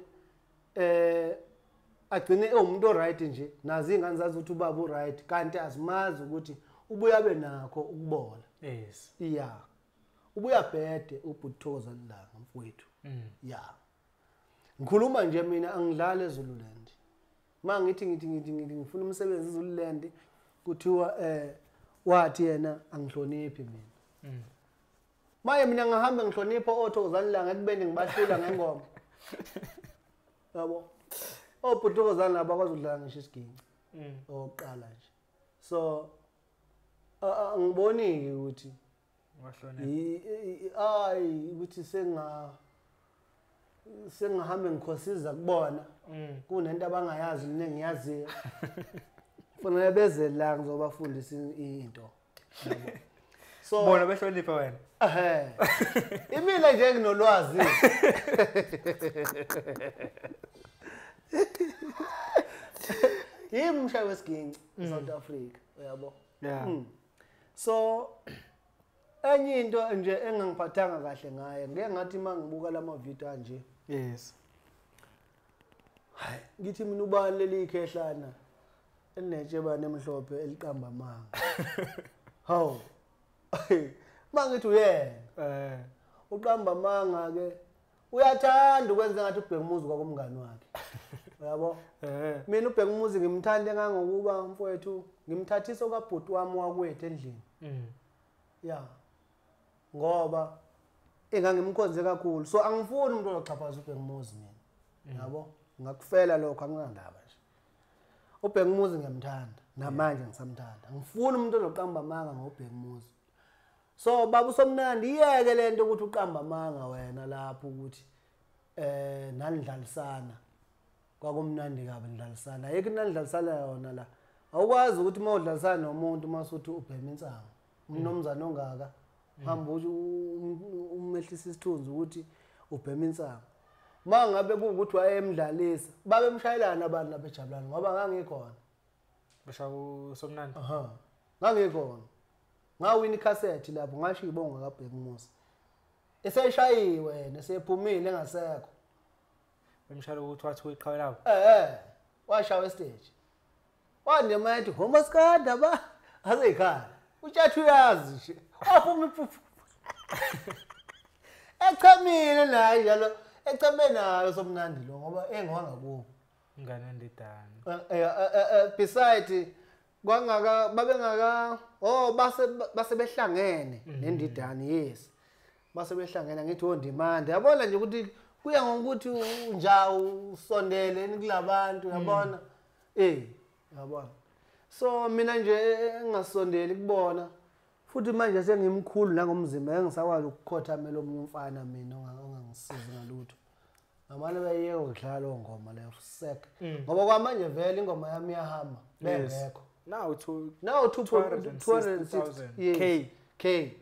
[SPEAKER 1] agcine ewumuntu oright nje nazi ingane zazi ukuthi ubaba uright kanti azimazi ukuthi ubuya abe nakho ukubola.
[SPEAKER 2] Yes.
[SPEAKER 1] Yeah. Ubuya bhede ubhuti Langa mfowethu. Yeah. Ngikhuluma nje mina angidlali eZululand. Mangithi ngithi ngifuna umsebenzi eZululand kuthiwa wathi yena angihloniphi mina. Maye mina ngihamba ngihlonipha oThokozani Langa ekubeni ngibahlula ngengoma. Yabo. OBhuti laba bakwazi ukudlala ngisho isiginci. Oqala nje. So angiboni ukuthi
[SPEAKER 2] wahlonipha.
[SPEAKER 1] Ayi ukuthi sengahambe ngikhosiza kubona. Kunento abangayazi mina engiyaziyo. Kufanele beze la ngizobafundisa into. So
[SPEAKER 2] bona behlonipha wena.
[SPEAKER 1] Imina nje nginolwazi. Yimi umshayi wesiginci eSouth Africa, uyabo.
[SPEAKER 2] Yeah.
[SPEAKER 1] So enye into nje engangiphathanga kahle ngaye, ngeke ngathi mangibuka lama video kanje.
[SPEAKER 2] Yes.
[SPEAKER 1] Hayi, ngithi mina ubani leli ikhehlana elinetshebane emhlophe eliqamba amanga. Hawu. Mangithi uyena. Uqamba amanga ke uyathanda ukwenza ngathi uBhekumuzi kwakumngani wakhe. Uyabo? Mina uBhekumuzi ngimthande ngangokuba mfowethu ngimthathisa okabhuti wami wakwethu endlini. Yeah. Ngoba engangimkhonze kakhulu. So angifuni umuntu ozoxhaphaza uBhekumuzi mina. Yabo? Ngakufela lokho anginandaba nje. uBhekumuzi ngiyamthanda namanje ngisamthanda. Angifuni umuntu ozoqamba amanga ngoBhekumuzi. So baba usomnandi iyeke lento ukuthi uqamba amanga wena lapho ukuthi nanidlalisana. Kwakumnandi kabi nidlalisana. Ayikho nanidlalisana yona la. Awukwazi ukuthi uma udlalisana nomuntu masuthi ubhema insangu. Umnomzana ongaka hamba uthi umehlisa isithunzi ukuthi ubhema insangu. Mangabe kuwukuthi wayemdlalisa babemshayelana abantu labejabulana ngoba ngangikhona.
[SPEAKER 2] Besha usomnandi.
[SPEAKER 1] Aha. Ngangikhona. Ngawina icassette lapho ngasho ibonga kaBhekumuzi. Eseshayiwe yena sephumile engasekho.
[SPEAKER 2] Bemshayela ukuthi wathi uyiqhawe labo.
[SPEAKER 1] Washawa stage. Wande mayethi homaskanda ba azekhala. Utshathu uyazi nje. Waphuma iphuphu. Echamile naye njalo echame nayo somnandi lo ngoba engwanga kubo.
[SPEAKER 2] Ingane ndidana.
[SPEAKER 1] Beside kwangaka babengaka base behlangene nendidani yes. Base behlangene ngithi ondimande. Yabona nje ukuthi kuya ngokuthi unja usondele kulabantu yabona. Yabona. So mina nje engasondeli kubona futhi manje sengimkhulu nangomzimba engisakwazi ukukhothamela omunye umfana mina ongangisizi ngalutho. Ngamane bayeke ukudlala ngoma leyo sek. Ngoba kwamanje vele ingoma yami iyahamba bengekho.
[SPEAKER 2] Now
[SPEAKER 1] 260,000 K.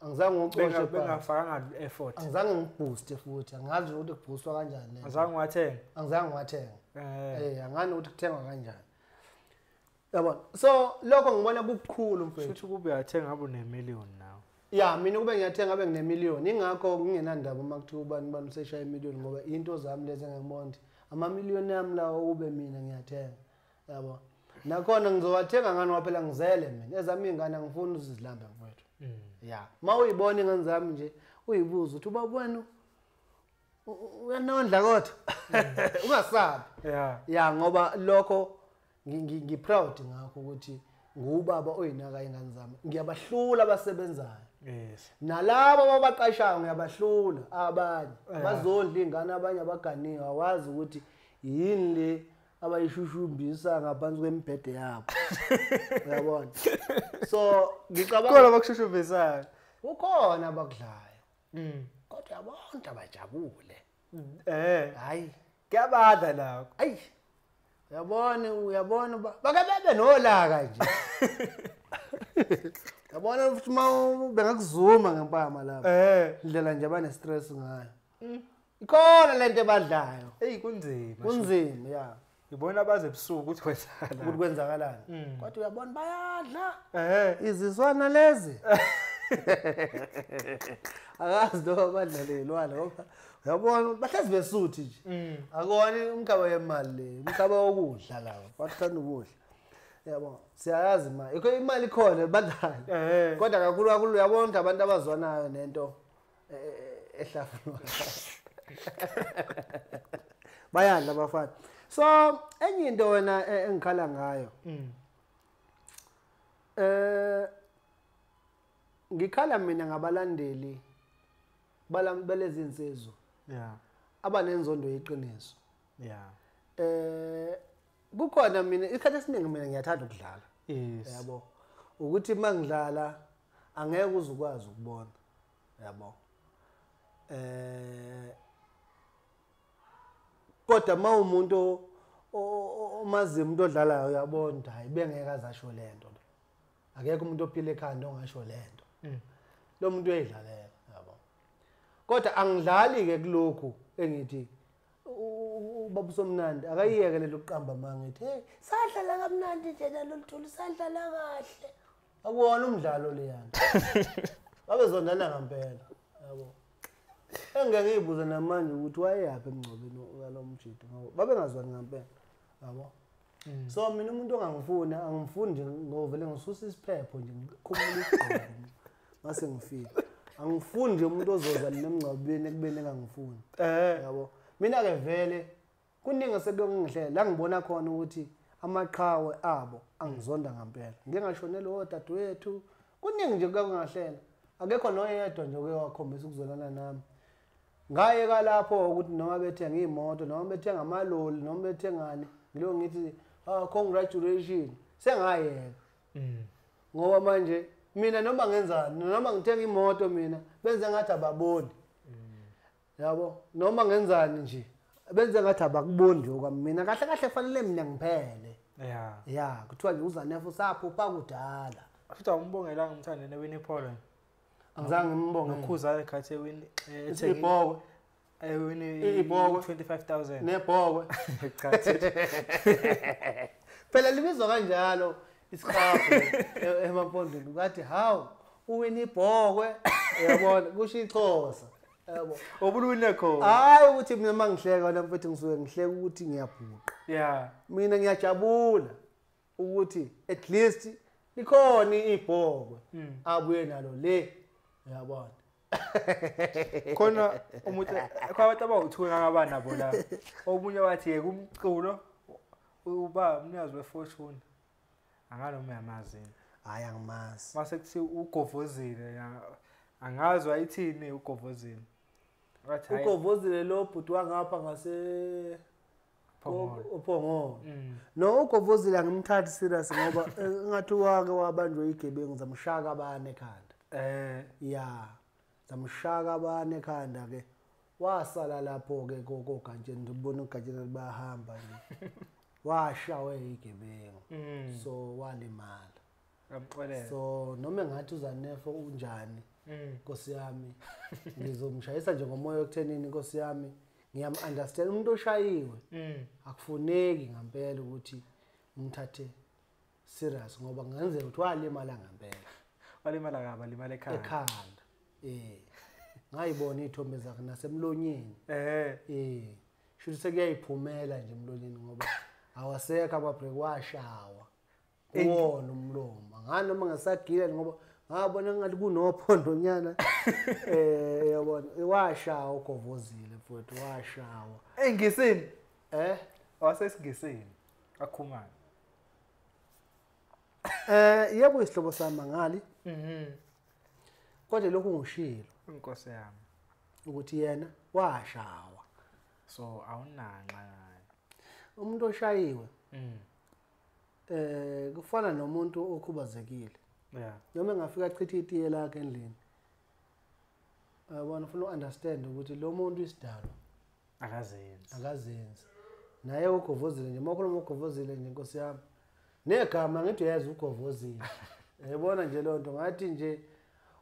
[SPEAKER 1] Angizange ngicoshe
[SPEAKER 2] bengafakanga effort.
[SPEAKER 1] Angizange ngiboost futhi angazi ukuthi kuboostwa kanjani le.
[SPEAKER 2] Angizange wathenga.
[SPEAKER 1] Angizange wathenga. Angani ukuthi kuthengwa kanjani. Yabona. So lokho ngibona kukukhulu mfethu.
[SPEAKER 2] Futhi kube uyathenga abe ne-million now.
[SPEAKER 1] Yeah, mina kube ngiyathenga abe ngine-million. Ingakho kungenandaba uma kuthiwa ubani bani useshaya imillion ngoba into zami lezi engibona ukuthi ama-million yami lawo ube mina ngiyathenga. Yabo. Nakhona ngizowathenga ngani ngoba phela ngizele mina. Ezami ingane angifuni ukuzilambe mfowethu. Yeah. Mawuyibona ingane zami nje uyibuza ukuthi ubaba wenu uyanondla kodwa. Ungasabi.
[SPEAKER 2] Yeah.
[SPEAKER 1] Yeah, ngoba lokho ngi proud ngakho ukuthi ngubaba oyinaka ingane zami. Ngiyabahlula abasebenzayo.
[SPEAKER 2] Yes.
[SPEAKER 1] Nalabo ababaqashayo ngiyabahlula abanye. Bazondla ingane abanye abaganiwe awazi ukuthi yini le abayishushumbisa ngaphansi kwemibhede yabo. Uyabona? So ngicabanga
[SPEAKER 2] Khona abakushushumbisayo.
[SPEAKER 1] Kukhona abakudlayo. Kodwa uyabona abajabule. Hayi,
[SPEAKER 2] kuyabadla lakho.
[SPEAKER 1] Ayi. Uyabona bake bebe nolaka nje. Yabona futhi uma bengakuzuma ngempama lapha. Indlela nje abane stress ngayo. Ikhona lento ebadlayo.
[SPEAKER 2] Hey, kunzima.
[SPEAKER 1] Kunzima, ya.
[SPEAKER 2] Ngibona baze ebusuku ukuthi kwenzakalani.
[SPEAKER 1] Ukuthi kwenzakalani. Kodwa uyabona bayadla. Izizwana lezi. Akazi noma badlalelwana ngoba uyabona bahlezi besuthi nje. Akona umkhaba yemali le, umkhaba wokudla lawo. Bathanda ukudla. Yabo, siyayazi imali. Ikho imali ikhona badlala. Kodwa kakhulu kakhulu uyabona ukuthi abantu abazwanayo nento ehlafunwa. Bayadla abafana. So enye into wena engikhala ngayo. Ngikhala mina ngabalandeli balezi insizwa.
[SPEAKER 2] Yeah.
[SPEAKER 1] Abanenzondo yeqiniso.
[SPEAKER 2] Yeah.
[SPEAKER 1] Kukhona mina isikhathi esiningi mina ngiyathanda ukudlala.
[SPEAKER 2] Yes.
[SPEAKER 1] Yabo. Ukuthi mangidlala angeke uzukwazi ukubona. Yabo. Kodwa ma umuntu omazi umuntu odlalayo uyabona hayi bengeke azasho lento. Akekho umuntu ophila ekhanda ongasho lento. Lo muntu uyayidlalela, yabo. Kodwa angidlali ke kulokhu engithi ubaba Somnandi akayiyeke lelo qamba mangithi hey sadlala kamnandi nje naloluthuli sadlala kahle. Akuwona umdlalo leyana. Babezondana ngempela, yabo. Engeke ngiyibuze namanje ukuthi wayeyaphi emngcwabeni walomjidi ngoba babengazwani ngempela, yabo. So mina umuntu ongangifuni angifuni nje ngovele ngisusa isiphepho nje ngikhumula isigqoko mase ngifika. Angifuni nje umuntu ozoza nemngcwabeni ekubeni engangifuni. Yabo. Mina ke vele kuningi sekuyongihlela la ngibona khona ukuthi amaqhawe abo angizonda ngempela. Ngike ngashonela odadewethu kuningi nje kuyangihlela. Akekho noyedwa nje oke wakhombisa ukuzolana nami. Ngayeka lapho ukuthi noma bethenga imoto noma bethenga amaloli noma bethengani ngilo ngithi congratulations sengayeka. Ngoba manje mina noma ngenzani noma ngithenga imoto mina benze ngathi ababoni. Yabo noma ngenzani nje benze ngathi abakuboni nje kwami mina kahle kahle fanele mina ngiphele.
[SPEAKER 2] Yeah.
[SPEAKER 1] Yeah, kuthiwa nje uZanefa usaphupha kudala.
[SPEAKER 2] Futhi awumbongelanga umthande neWinnie Paul.
[SPEAKER 1] Angizange ngimbonge.
[SPEAKER 2] Nokhuza ekhathi eWinnie
[SPEAKER 1] ibhokwe.
[SPEAKER 2] Ewini
[SPEAKER 1] ibhokwe
[SPEAKER 2] 25,000.
[SPEAKER 1] Nebhokwe.
[SPEAKER 2] Cha.
[SPEAKER 1] Phela libizwa kanjalo isikhapho emampondweni kwathi hawu uwini ibhokwe uyabona kusho iXhosa. Yabo.
[SPEAKER 2] Obuluwine khona.
[SPEAKER 1] Hayi ukuthi mina mangihleka wena mfethu ngisuke ngihleka ukuthi ngiyabhuqa.
[SPEAKER 2] Yeah.
[SPEAKER 1] Mina ngiyajabula ukuthi at least likhona ibhokwe abuye nalo le uyabona.
[SPEAKER 2] Khona umuntu kwabantu abawu2 ngangaba nabo la. Omunye wathi yeke umculo uba umnikazi weFortune. Anganoma uyamazi.
[SPEAKER 1] Hayi angimazi.
[SPEAKER 2] Mase kuthi ugovozile angazi wayithini ugovozile. Wathi hayi
[SPEAKER 1] ugovozile lo bhuti wangapha ngase Uphongolo. No ugovozile angimthathi serious ngoba ngathi wake wabanjwe igebengu zamshaka abane ekhanda. Yeah. Zamshaka abane ekhanda ke. Wasala lapho ke kogantsheni ngibona ugantsheni bayahamba nje. Washawe igebengu. So walimala.
[SPEAKER 2] Ngamxolela.
[SPEAKER 1] So noma engathi uZanefa unjani Nkosi yami ngizomshayisa nje ngomoya ekuthenini Nkosi yami ngiyam understand umuntu oshayiwe. Akufuneki ngempela ukuthi ngithathe serious ngoba kungenzeka ukuthi walimala ngempela.
[SPEAKER 2] Walimala kabi, walimala ekhanda.
[SPEAKER 1] Ekhanda. Ngayibona ithombe zakhe nasemlonyeni. Shuthi sekuyayiphumela nje emlonyeni ngoba awasekho amabreak washawa. Kuwona umlomo. Ngani noma ngisagila ngoba ngabona ngathi kunophondonyana yabona washawa ugovozile mfowethu washawa.
[SPEAKER 2] Engisini? Wasesingisini akhumana.
[SPEAKER 1] Yebo isihlobo sami ngali. Kodwa lokhu ngishilo
[SPEAKER 2] inkosi yami
[SPEAKER 1] ukuthi yena washawa.
[SPEAKER 2] So awunanxa naye.
[SPEAKER 1] Umuntu oshayiwe kufana nomuntu okhubazekile.
[SPEAKER 2] Yeah.
[SPEAKER 1] Noma engafika achithe itiye lakhe endlini. Yabona ufuna uunderstand ukuthi lo muntu isidalwa
[SPEAKER 2] akazenzi.
[SPEAKER 1] Akazenzi. Naye ugovozile nje, mawukhuluma ugovozile nje Nkosi yami. Negama ngithi uyazi ugovozile. Yabona nje lonto ngathi nje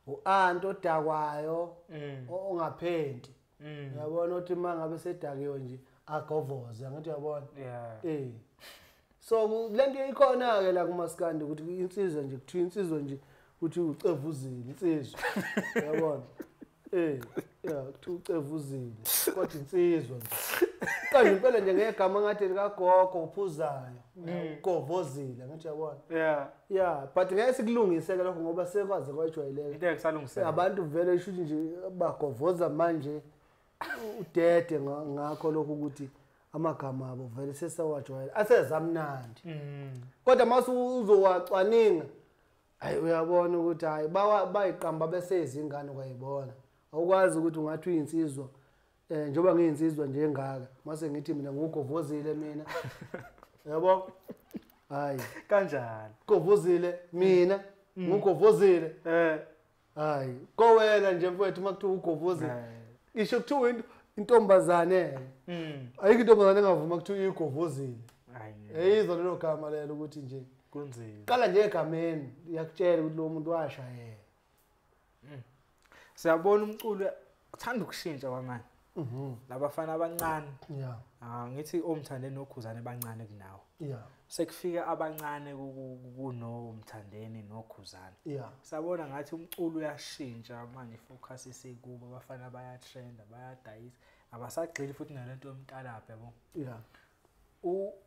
[SPEAKER 1] uanti odakwayo ongaphenti. Uyabona ukuthi mangabe sedakiwe nje agovoze, ngathi uyabona.
[SPEAKER 2] Yeah.
[SPEAKER 1] So lento ikhona ke la kumaskandi ukuthi insizwa nje kuthiwa insizwa nje uthi ucevuzile insizwa. Uyabona? Yeah, kuthiwa ucevuzile kodwa insizwa nje. Kanje impela nje ngegama ngathi likagogo uphuzayo, ugovozile, ngathi uyabona.
[SPEAKER 2] Yeah.
[SPEAKER 1] Yeah, but ngeke sikulungise ke lokho ngoba sekwaze kwajwayeleka.
[SPEAKER 2] Into ekusalungiseka.
[SPEAKER 1] Abantu vele ishuthi nje bagovoza manje udede ngakho lokho ukuthi amagama abo vele sesawajwayela asezamnandi. Kodwa mase uzowacwaninga hayi uyabona ukuthi hayi bayiqamba bese izingane kwayibona. Awukwazi ukuthi ungathi uyinsizwa njengoba ngiyinsizwa nje engaka mase ngithi mina ngugovozile mina. Yabo? Hayi
[SPEAKER 2] kanjani?
[SPEAKER 1] Govozile mina, ngugovozile. Hayi, kowena nje mfowethu makuthiwa ugovozile. Isho kuthiwa intombazane. Ayikho intombazane engavuma kuthiwa igovozile.
[SPEAKER 2] Hayi.
[SPEAKER 1] Eyizwa lelo gama lelo ukuthi nje
[SPEAKER 2] kunzima.
[SPEAKER 1] Qala nje egameni iyakutshela ukuthi lo muntu washayela.
[SPEAKER 2] Siyabona umculo uthanda ukushintsha kwamanje. Labafana abancane.
[SPEAKER 1] Yeah.
[SPEAKER 2] Ngithi oMthandeni noKhuzane bancane kunawo.
[SPEAKER 1] Yeah.
[SPEAKER 2] Sekufika abancane kunoMthandeni noKhuzane.
[SPEAKER 1] Yeah.
[SPEAKER 2] Sabona ngathi umculo uyashintsha manje, focus isikubo, abafana bayatrenda, bayadayisa, abasagxili futhi nalento yomtalapha yabo.
[SPEAKER 1] Yeah.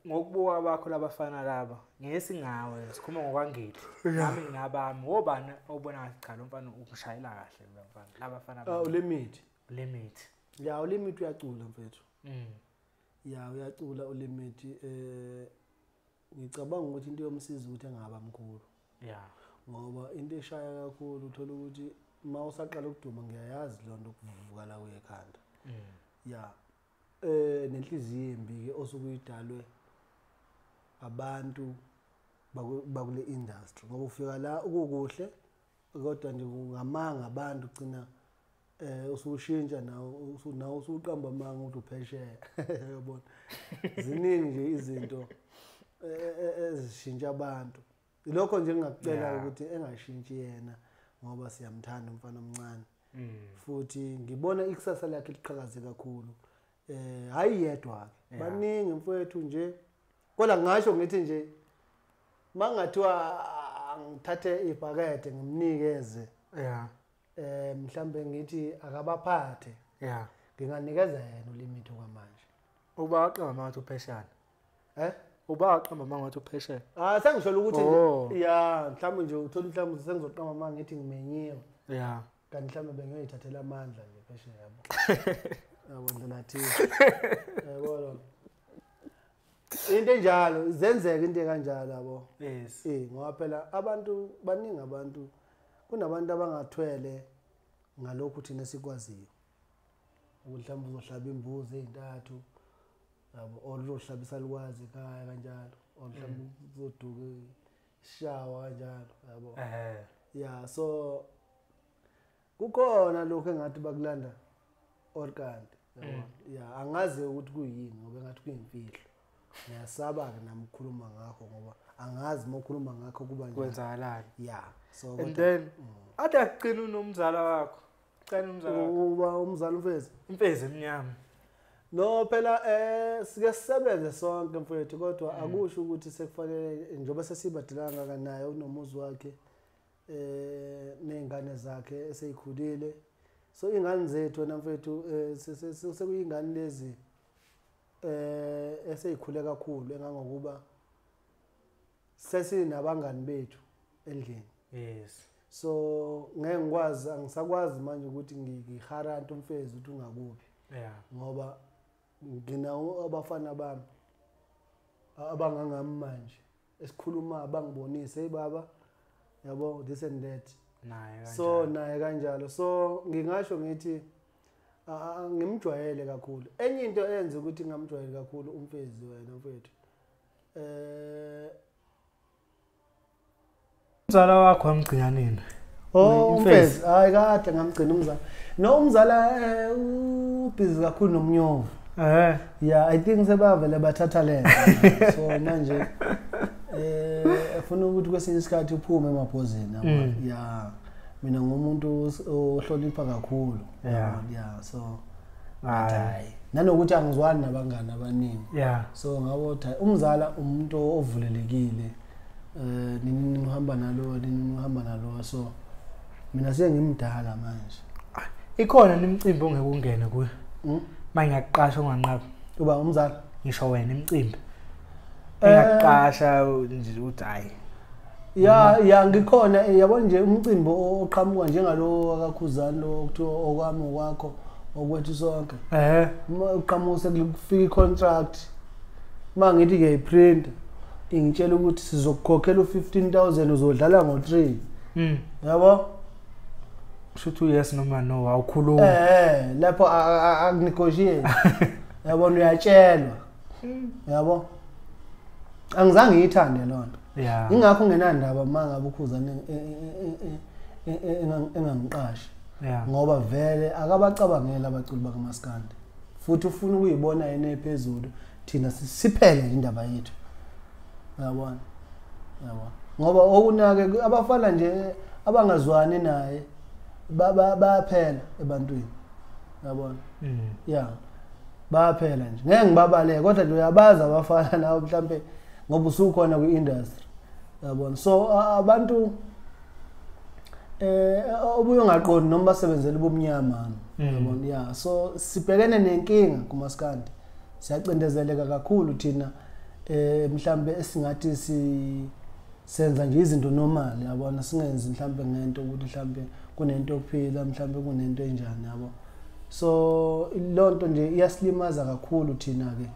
[SPEAKER 2] Ngokubuka kwakho labafana laba, ngesingawe sikhuluma ngokwangithi. Nami nginabami, wobani obona ngathi cha lo mfana ukushayela kahle lo mfana. Labafana
[SPEAKER 1] uLimit.
[SPEAKER 2] Limit.
[SPEAKER 1] Yeah, uLimit uyacula mfethu. Yeah, uyacula uLimit. Ngicabanga ukuthi into yomsiza ukuthi engaba mkhulu.
[SPEAKER 2] Yeah.
[SPEAKER 1] Ngoba into eshaya kakhulu uthola ukuthi mawusaqala ukuduma ngiyayazi lonto ukuvuka la kuye ekhanda. Yeah. Nenhliziyo embi ke osukuyidalwe abantu bakule industry ngoba ufika la ukukuhle kodwa nje kungamanga abantu ugcina usushintsha nawo nawo usuqamba amanga ukuthi uphesheya. Uyabona? Ziningi nje izinto ezishintsha abantu. Lokho nje ngingakucela ukuthi engashintshi yena ngoba siyamthanda umfana omncane. Futhi ngibona ikusasa lakhe liqhakaze kakhulu. Hayi yedwa ke. Baningi mfowethu nje. Kodwa ngisho ngithi nje mangathiwa ngithathe ibhakede ngimnikeze.
[SPEAKER 2] Yeah.
[SPEAKER 1] Mhlambe ngithi akabaphathe.
[SPEAKER 2] Yeah.
[SPEAKER 1] Nginganikeza yena uLimit kwamanje.
[SPEAKER 2] Uba waqamba mangathi upheshana. Uba waqamba mangathi upheshana.
[SPEAKER 1] Sengisho ukuthi nje yeah, mhlambe nje uthola mhlambe sengizoqamba manje ngithi ngimenyiwe.
[SPEAKER 2] Yeah.
[SPEAKER 1] Kanti mhlambe bengiyoyithathela amandla nje phesheya yabo. Yabo ndlela thize. Yabo. Into enjalo zenzeka into kanjalo yabo.
[SPEAKER 2] Yes.
[SPEAKER 1] Ngoba phela abantu baningi abantu kunabantu abangathwele ngalokhu thina sikwaziyo. Mhlawumbe uzohlaba imbuzi ezintathu yabo, or uzohlaba isalukazi ekhaya kanjalo, or mhlawumbe uzoduka ishawa kanjalo yabo. Yeah, so kukhona lokho engathi bakulanda or kanti yabo. Yeah, angazi ukuthi kuyini ngoba engathi kuyimfihlo. Ngiyasaba ke nami ukukhuluma ngakho ngoba angazi mawukhuluma ngakho kuba njani.
[SPEAKER 2] Kwenzakalani.
[SPEAKER 1] Yeah. So
[SPEAKER 2] and then ade agcina unomzala wakho. Cela umzala wakho.
[SPEAKER 1] Uba umzala uMfezi.
[SPEAKER 2] Imfezi emnyama.
[SPEAKER 1] No phela sike sisebenze sonke mfowethu kodwa akusho ukuthi sekufanele njengoba sesibadala kangaka unomuzi wakhe nezingane zakhe eseyikhulile. So ingane zethu wena mfowethu sekuyingane lezi eseyikhule kakhulu engangokuba sesinabangani bethu endlini.
[SPEAKER 2] Yes.
[SPEAKER 1] So ngeke ngikwazi angisakwazi manje ukuthi ngiharante uMfezi ukuthi ungakuphi.
[SPEAKER 2] Yeah.
[SPEAKER 1] Ngoba nginawo abafana bami abangangami manje esikhuluma abangibonise hey baba yabo this and that.
[SPEAKER 2] Naye kanjalo.
[SPEAKER 1] So naye kanjalo. So ngingasho ngithi Ngimjwayele kakhulu. Enye into eyenza ukuthi ngamjwayele kakhulu uMfezi wena mfethu.
[SPEAKER 2] Umzala wakho wamgcina nini?
[SPEAKER 1] Oh, uMfezi, hayi kade ngamgcina umzala. No, umzala ubhizi kakhulu nomnyovu. Yeah, I think sebavele bathatha lento. So manje ufuna ukuthi kwesinye isikhathi uphume emaphozini yabo. Yeah. Mina ngumuntu ohlonipha kakhulu. Yeah, so hayi. Nanokuthi angizwani nabangani abaningi.
[SPEAKER 2] Yeah.
[SPEAKER 1] So ngabo umzala umuntu ovulelekile. Nini uhamba nalo, nini uhamba nalo, so mina sengimdala manje.
[SPEAKER 2] Ikhona imicimbi ongeke ungene kuyo. Mangiyakuqasha unganqabi.
[SPEAKER 1] Uba umzala
[SPEAKER 2] ngisho wena imicimbi. Engakuqasha nje uthi hayi.
[SPEAKER 1] Ya ngikhona yabona nje umcimbi oqhamuka njengalo akakhuzani lo okuthiwa okwami okwakho okwethu sonke. Uqhamuka sekufika icontract. Mangithi ke iprint ingitshela ukuthi sizokukhokhela u15,000 uzodlala ngo3. Yabo?
[SPEAKER 2] Kusho yes noma no awukhuluma.
[SPEAKER 1] Lapho akunegotiate. Yabona uyatshelwa. Yabo? Angizange ngiyithande lonto.
[SPEAKER 2] Yeah.
[SPEAKER 1] Ingakho ngenandaba mangabe uKhuzani engangiqashi. Ngoba vele akabacabangela abaculi bakaMaskandi. Futhi ufuna ukuyibona yena ephezulu, thina siphele indaba yethu. Yabona? Yabona. Ngoba okunake abafana nje abangazwani naye bayaphela ebantwini. Yabona? Yeah. Bayaphela nje. Ngeke ngibabaleke kodwa nje uyabaza abafana nawe mhlambe ngoba usukhona kwi-industry. Yabona? So abantu obuye ungaqondi noma basebenzele ubumnyama. Yabona? Yeah. So sibhekene nenkinga kuMaskandi. Siyacindezeleka kakhulu thina mhlambe esingathi senza nje izinto normal, yabona, singenzi mhlambe ngento ukuthi mhlambe kunento yokuphila, mhlambe kunento enjani, yabo. So lonto nje iyasilimaza kakhulu thina ke,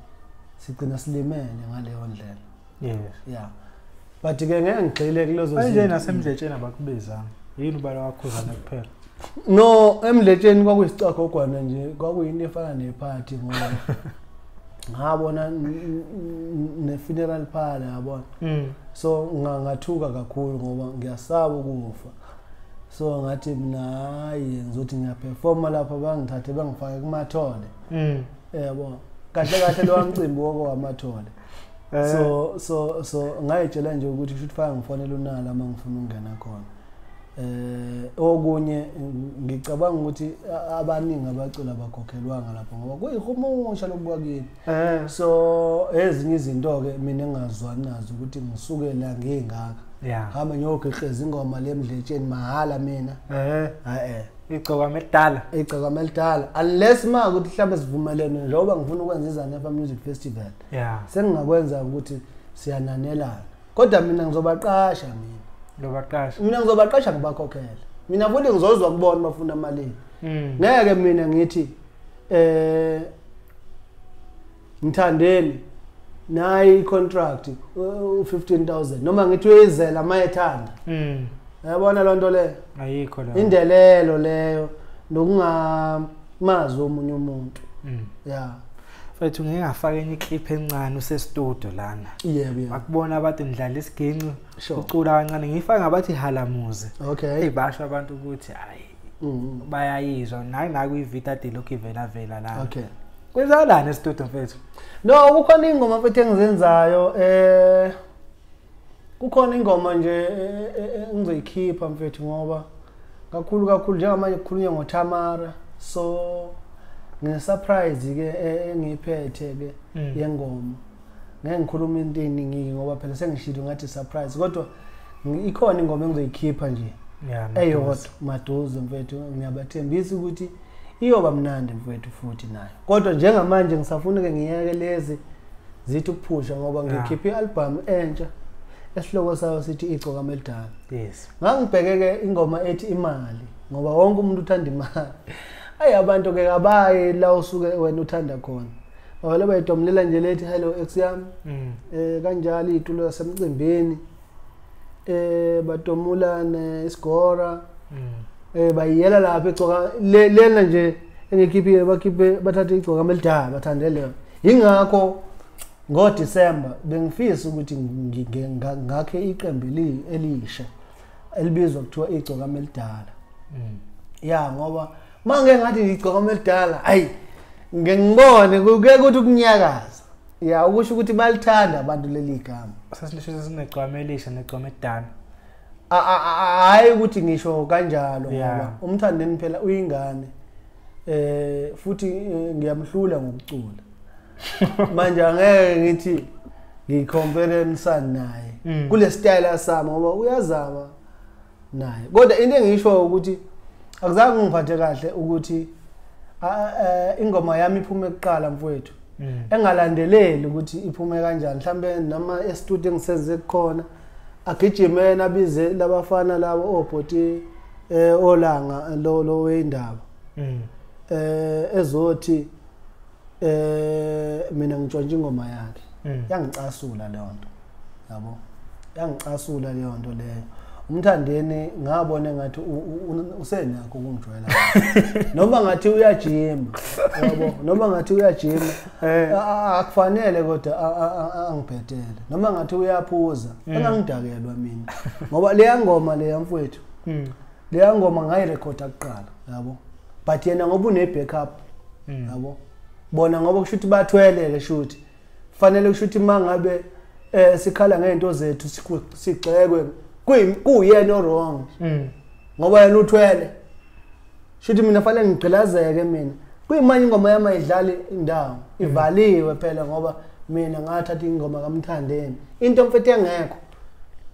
[SPEAKER 1] sigcina silimele ngaleyo ndlela.
[SPEAKER 2] Yes.
[SPEAKER 1] Yeah. But ke ngeke ngigxile kulezo zinto.
[SPEAKER 2] Manje nasemdletsheni abakubizanga. Yini ubala wakhuzana kuphela?
[SPEAKER 1] No, emdletsheni kwakuyisicagogwana nje, kwakuyinto efana nephathi ngoba ngabona ne-funeral parlor, yabona. So ngathuka kakhulu ngoba ngiyasaba ukufa. So ngathi mina hayi ngizothi ngiyaperforma lapha bangithathe bangifake kumathole. Yabo. Kahle kahle lo mcimbi woko wamathole. So ngayitshela nje ukuthi kusho ukuthi faka ngifonela unala uma ngifuna ukungena khona. Okunye ngicabanga ukuthi abaningi abaculi abakhokhelwanga lapho ngoba kuyihumusha lokukwakini. So ezinye izinto ke mina engazwani nazo ukuthi ngisuke la ngingaka. Hamba ngiyogeqeza ingoma lemdletsheni mahala mina.
[SPEAKER 2] Igcokama elidala.
[SPEAKER 1] Igcokama elidala. Unless ma ukuthi mhlawumbe sivumelene njengoba ngifuna ukwenza iZanefa Music Festival. Sengingakwenza ukuthi siyananelana. Kodwa mina ngizobaqasha mina.
[SPEAKER 2] Ngizobaqasha.
[SPEAKER 1] Mina ngizobaqasha ngibakhokhele. Mina futhi ngizozwa kubona bafuna malini. Ngeke mina ngithi ngithandeni nayi contract 15,000 noma ngithi uyizela mayethanda. Uyabona lonto leyo?
[SPEAKER 2] Ayikho leyo.
[SPEAKER 1] Indelelo leyo nokungamazi omunye umuntu. Yeah.
[SPEAKER 2] Mfethu ngeke ngafaka enye clip encane use studio lana.
[SPEAKER 1] Yebo yebo.
[SPEAKER 2] Bakubona abantu ngidlala isiginci, ucula kancane ngifaka ngabathi halamuze.
[SPEAKER 1] Okay.
[SPEAKER 2] Hey basho abantu ukuthi hayi bayayizwa nayi kuyi-video ade lokhu ivela vela la.
[SPEAKER 1] Okay.
[SPEAKER 2] Kwenzakalani e-studio mfethu?
[SPEAKER 1] No, kukhona ingoma mfethu engizenzayo kukhona ingoma nje engizoyikhipha mfethu ngoba kakhulu kakhulu njengamanje kukhulunywa ngoThamara, so ngine surprise ke engiyiphethe ke yengoma. Ngeke ngikhuluma into eningi ngoba phela sengishilo ngathi surprise, kodwa ikhona ingoma engizoyikhipha nje eyodwa maduze mfethu, ngiyabathembisa ukuthi iyoba mnandi mfethu futhi nayo. Kodwa njengamanje ngisafuna ke ngiyeke lezi zithi ukuphusha ngoba ngikhipha i-album entsha esihloko sayo sithi Igcokama Elidala.
[SPEAKER 2] Yes.
[SPEAKER 1] Ngangibheke ke ingoma ethi imali ngoba wonke umuntu uthanda imali. Ayi abantu ke abaye la usuke wena uthanda khona. Wena bayidomlela nje lethi hello ex yami. Kanjalo izitulo zasemcimbini. Badomulane isigora. Bayiyela lapha egcoka lena nje engikhiphile bakhiphe bathathe igcokama elidala bathandele yona. Ingakho ngoDisemba bengifisa ukuthi ngakhe iqembu elisha elibizwa kuthiwa igcokama elidala. Ya ngoba manje ngathi igcokama elidala ayi ngengibone kuke kuthi ukunyakaza. Ya ukusho ukuthi balithanda abantu leli gama.
[SPEAKER 2] Sasilisho sinegcokama elisha negcokama elidala.
[SPEAKER 1] Hayi ukuthi ngisho kanjalo ngoba uMthandeni phela uyingane futhi ngiyamhlula ngokucula. Manje angeke ngithi ngicompare naye kule style sami ngoba uyazama naye. Kodwa into engisho ukuthi akuzange ngiphathe kahle ukuthi ingoma yami iphume kuqala mfowethu. Engalandeleli ukuthi iphume kanjani mhlambe noma e-studio engisenze khona agijime nabize labafana labo obhoti olanga lo wendaba ezothi mina ngitshontshe ingoma yakhe. Yangicasula leyo nto yabo, yangicasula leyo nto leyo. uMthandeni ngabona ngathi usenakho ukungijwayela noma ngathi uyajima yabo, noma ngathi uyajima akufanele kodwa angibhedele, noma ngathi uyaphuza engangidakelwa mina ngoba leya ngoma leya mfowethu leya ngoma ngayirekhoda kuqala yabo, but yena ngoba une backup yabo bona ngoba kusho ukuthi bathweleke shuthi fanele kusho ukuthi mangabe sikhala ngento zethu sigxekwe kuyena wrong ngoba yena uthwele shuthi mina fanele ngigqilazeke mina. Kuyimanje ingoma yami ayidlali indawo ivaliwe phela ngoba mina ngathatha ingoma kaMthandeni into mfethu engekho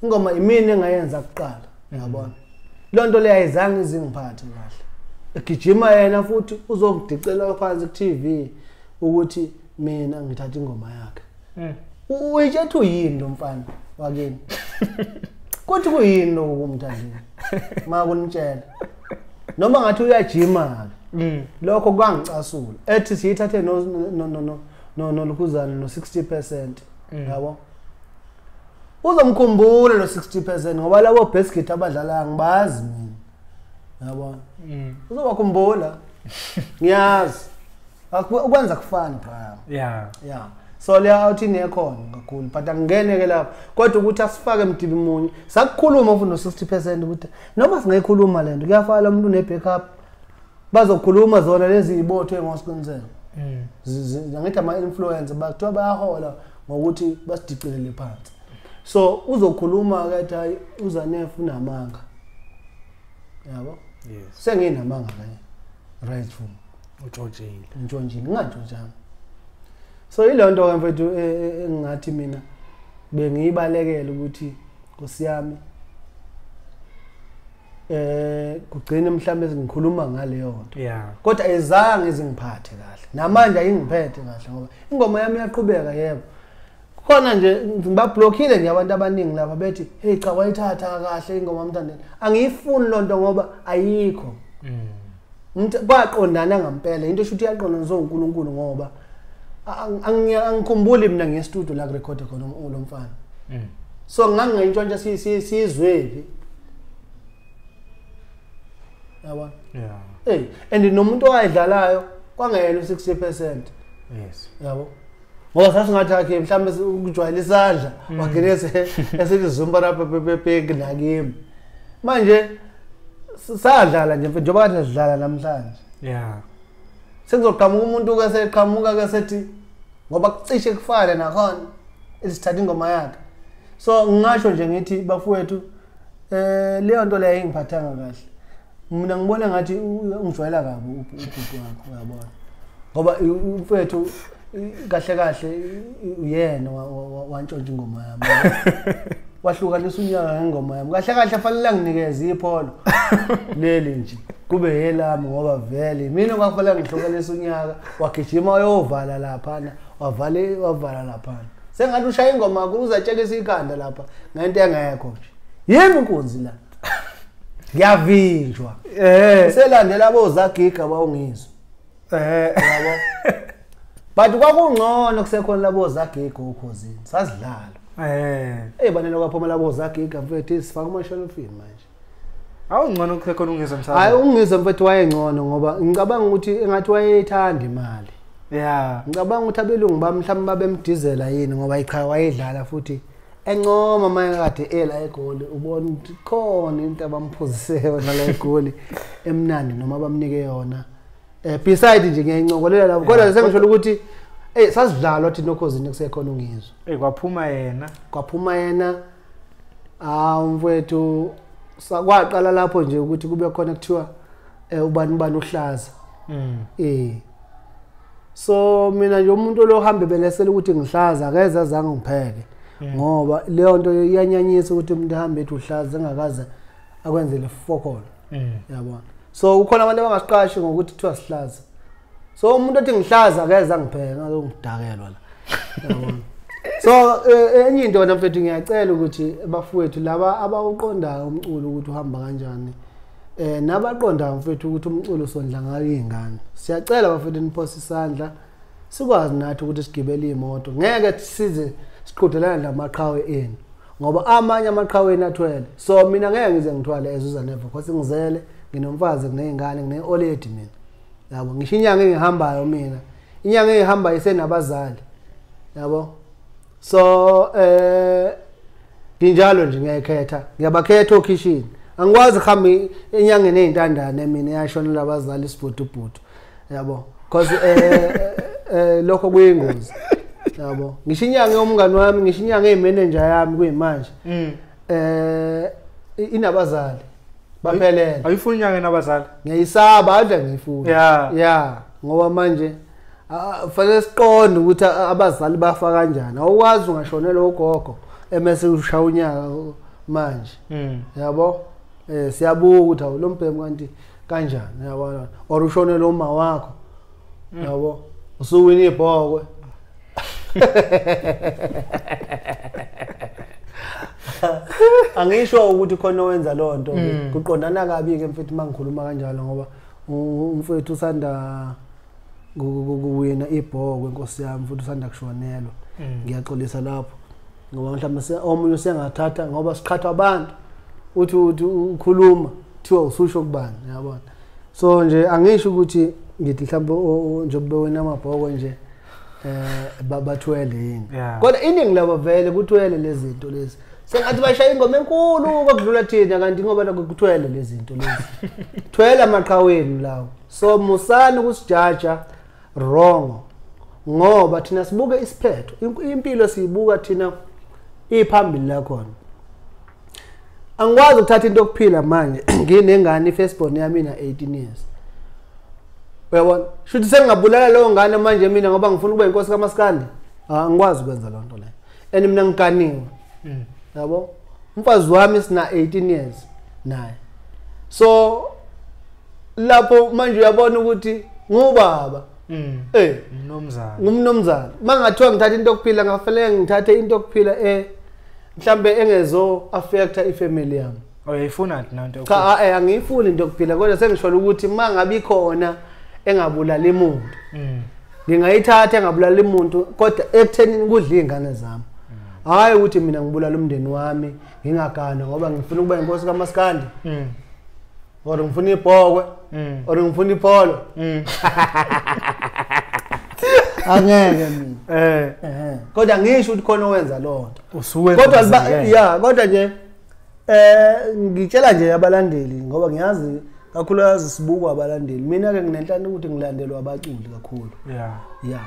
[SPEAKER 1] ingoma imini engayenza kuqala uyabona. Lonto leyo ayizange izingiphathe kahle. Egijima yena futhi uzongidicela phansi ku TV ukuthi mina ngithatha ingoma yakhe. Uyitshethu yini lo mfana wakini? Kuthi kuyini lokho kumthandeni makunitshela noma ngathi uyajima ke lokho kwangicasula ethi siyithathe no no no no nolukhuzana no 60% yabo. Uzomkhumbula lo 60% ngoba labo basket abadlala ngibazi mina yabo. Uzobakhumbula ngiyazi ukwenza kufani Brian. Yeah so le out inekhona kakhulu but angene ke lapho kodwa ukuthi asifake emdibi munye sakukhuluma futhi no 60% ukuthi noma singayikhuluma lento kuyafana umuntu une backup bazokhuluma zona lezi ibotho engosiqiniseko ngithi ama influencer bakuthiwa bayahola ngokuthi basidicilele phansi. So uzokhuluma ke athi hayi uZanefu unamanga yabo.
[SPEAKER 2] Yes,
[SPEAKER 1] senginamanga ke rightful
[SPEAKER 2] utshontshile
[SPEAKER 1] ntshontshile ngingantshontshanga. So ilonto ke mfethu engingathi mina bengiyibalekela ukuthi Nkosi yami kugcine mhlambe ngikhuluma ngaleyo nto. Kodwa ezange izingiphathe kahle namanje ayingiphethe kahle ngoba ingoma yami iyaqhubeka yebo. Khona nje ngibablockile nje abantu abaningi lapha bethi hey cha wayithatha kahle ingoma Mthandeni. Angiyifuni lonto ngoba ayikho. Kwaqondana ngempela into esho ukuthi iyaqondana uNkulunkulu ngoba angikhumbuli mina ngestudio la kurekhode khona lo mfana. So ngangayintshontsha siyizwephi yabona. Hey and nomuntu owayidlalayo kwangeyena u60%.
[SPEAKER 2] Yes
[SPEAKER 1] yabo ngoba sasingathi akhe mhlawumbe ukujwayela isandla wagcine esithi zumba lapha pepe nakimi. Manje sadlala nje njengoba kade sidlala namhlanje. Sekuzoqhamuka umuntu ke seqhamuka ke sethi ngoba kucishe kufane nakhona isithatha ingoma yakhe. So ngingasho nje ngithi bafowethu leyo nto leyo ingiphathanga kahle. Mina ngibona ngathi ungijwayela kabi ubhuti wakho uyabona. Ngoba umfowethu kahle kahle uyena wantshontsha ingoma yami. Wahlukanisa unyaka ngengoma yami. Kahle kahle fanele anginikeze ipholo leli nje kube yelami ngoba vele mina kwakufanele ngihlukanise unyaka. Wagijima wayovala laphana wavala laphana. Sengathi ushaya ingoma uzatshekisa ikhanda lapha ngento engekho nje. Yimi inkunzi la. Ngiyavinjwa. Selandela abozagiga bawungizwa. Yabo. But kwakungcono kusekhona labo zagiga ukhosini. Sasidlala. Banele kwaphuma labo zagiga mfethu sifaka amashelufini manje.
[SPEAKER 2] Awungcono kusekhona uNgizwe msakazo.
[SPEAKER 1] Hayi uNgizwe mfethu wayengcono ngoba ngicabanga ukuthi engathi wayethanda imali.
[SPEAKER 2] Yeah.
[SPEAKER 1] Ngicabanga ukuthi abelungu bamhlawumbe babemdizela yini ngoba icha wayedlala futhi encoma manje kade ela eGoli ubona ukuthi khona into abamphuzise yona la eGoli emnandi noma bamnike yona. Beside nje ngiyayincokolela lapho kodwa sengisho ukuthi sasidlalwa thina okhozini kusekhona uNgizwe.
[SPEAKER 2] Kwaphuma yena.
[SPEAKER 1] Kwaphuma yena. Mfowethu kwaqala lapho nje ukuthi kube khona kuthiwa ubani ubani uhlaza. So mina nje umuntu lo hambe belesela ukuthi ngihlaza akeze azange ngipheke ngoba leyo nto iyanyanyisa ukuthi umuntu ahambe ethi uhlaza engakaze akwenzele fokolo. Yabona. So kukhona abantu abangasiqashi ngokuthi kuthiwa sihlaza. So umuntu othi ngihlaza akeze angipheke ngalokudakelwa la. Yabona. So enye into wena mfethu ngiyacela ukuthi bafowethu laba abawuqondayo umculo ukuthi uhamba kanjani nabaqondayo mfethu ukuthi umculo sondla ngayo izingane. Siyacela bafethu niphose isandla sikwazi nathi ukuthi sigibele imoto. Ngeke size siqhudelane namaqhawe enu ngoba amanye amaqhawe enu athwele. So mina ngeke ngize ngithwale ezuza never because ngizele nginomfazi nginezingane ngine-oledi mina. Yabo ngisho inyanga engihambayo mina. Inyanga engihambayo isenabazali. Yabo. So nginjalo nje ngiyayikhetha ngiyabakhetha okhishini angikwazi kuhamba inyanga nezintandane mina eyashonela abazali isibhudubhudu yabo because lokho kuyingozi yabo ngisho inyanga yomngani wami ngisho inyanga eyimanager yami kuyimanje inabazali baphelele.
[SPEAKER 2] Ayifuni inyanga enabazali?
[SPEAKER 1] Ngiyayisaba adla ngiyifuna. Yeah ngoba manje fanele siqonde ukuthi abazali bafa kanjani. Awukwazi ungashonela ugogo emase ushaya unyaka manje. Yabo siyabuka ukuthi awu lo mbhemu kanti kanjani yabona or ushonele uma wakho. Yabo usuwina ibhokwe. Angisho ukuthi khona owenza lo nto kuqondana kabi ke mfethu mangikhuluma kanjalo ngoba umfethu usanda kuwina ibhokwe inkosi yami futhi usanda kushonelwa. Ngiyaxolisa lapho ngoba mhlawumbe omunye usengathatha ngoba siqhathwa abantu uthi ukhuluma kuthiwa ususho kubani yabona. So nje angisho ukuthi ngithi mhlawumbe njengoba wena amabhokwe nje bathwele yini kodwa iningi labo vele kuthwele lezi zinto lezi sengathi bashaya ingoma enkulu kokudlula thina kanti ngoba lokho kuthwele lezi zinto lezi thwele amaqhaweni lawo. So musani ukusijaja wrong ngoba thina sibuke isiphetho impilo siyibuka thina iphambili la khona. Angikwazi ukuthatha into yokuphila manje nginengane ifirstborn yami ina 18 years. Uyabona shuthi sengingabulala leyo ngane manje mina ngoba ngifuna ukuba inkosi kaMaskandi. Angikwazi ukwenza loo nto leyo and mina ngiganiwe. Yabo umfazi wami sina 18 years naye. So lapho manje uyabona ukuthi ngubaba
[SPEAKER 2] umnomzana
[SPEAKER 1] ngumnomzana mangathiwa ngithatha into yokuphila ngafanele ngithathe into yokuphila mhlambe engezo affecta ifamily yami.
[SPEAKER 2] Uyayifuna nanto?
[SPEAKER 1] Cha angiyifuni into yokuphila kodwa sengisho ukuthi mangabe ikhona engabulali umuntu ngingayithatha engabulali umuntu kodwa ekuthenini kudla izingane zami. Hayi ukuthi mina ngibulala umndeni wami ngingagana ngoba ngifuna ukuba inkosi kaMaskandi or ngifuna ibhokwe or ngifuna ipholo. Angeke mina kodwa ngisho ukuthi khona owenza loo nto kodwa ya kodwa nje ngitshela nje abalandeli ngoba ngiyazi kakhulukazi sibukwa abalandeli. Mina ke nginenhlanhla ukuthi ngilandelwa abaculi kakhulu. Yeah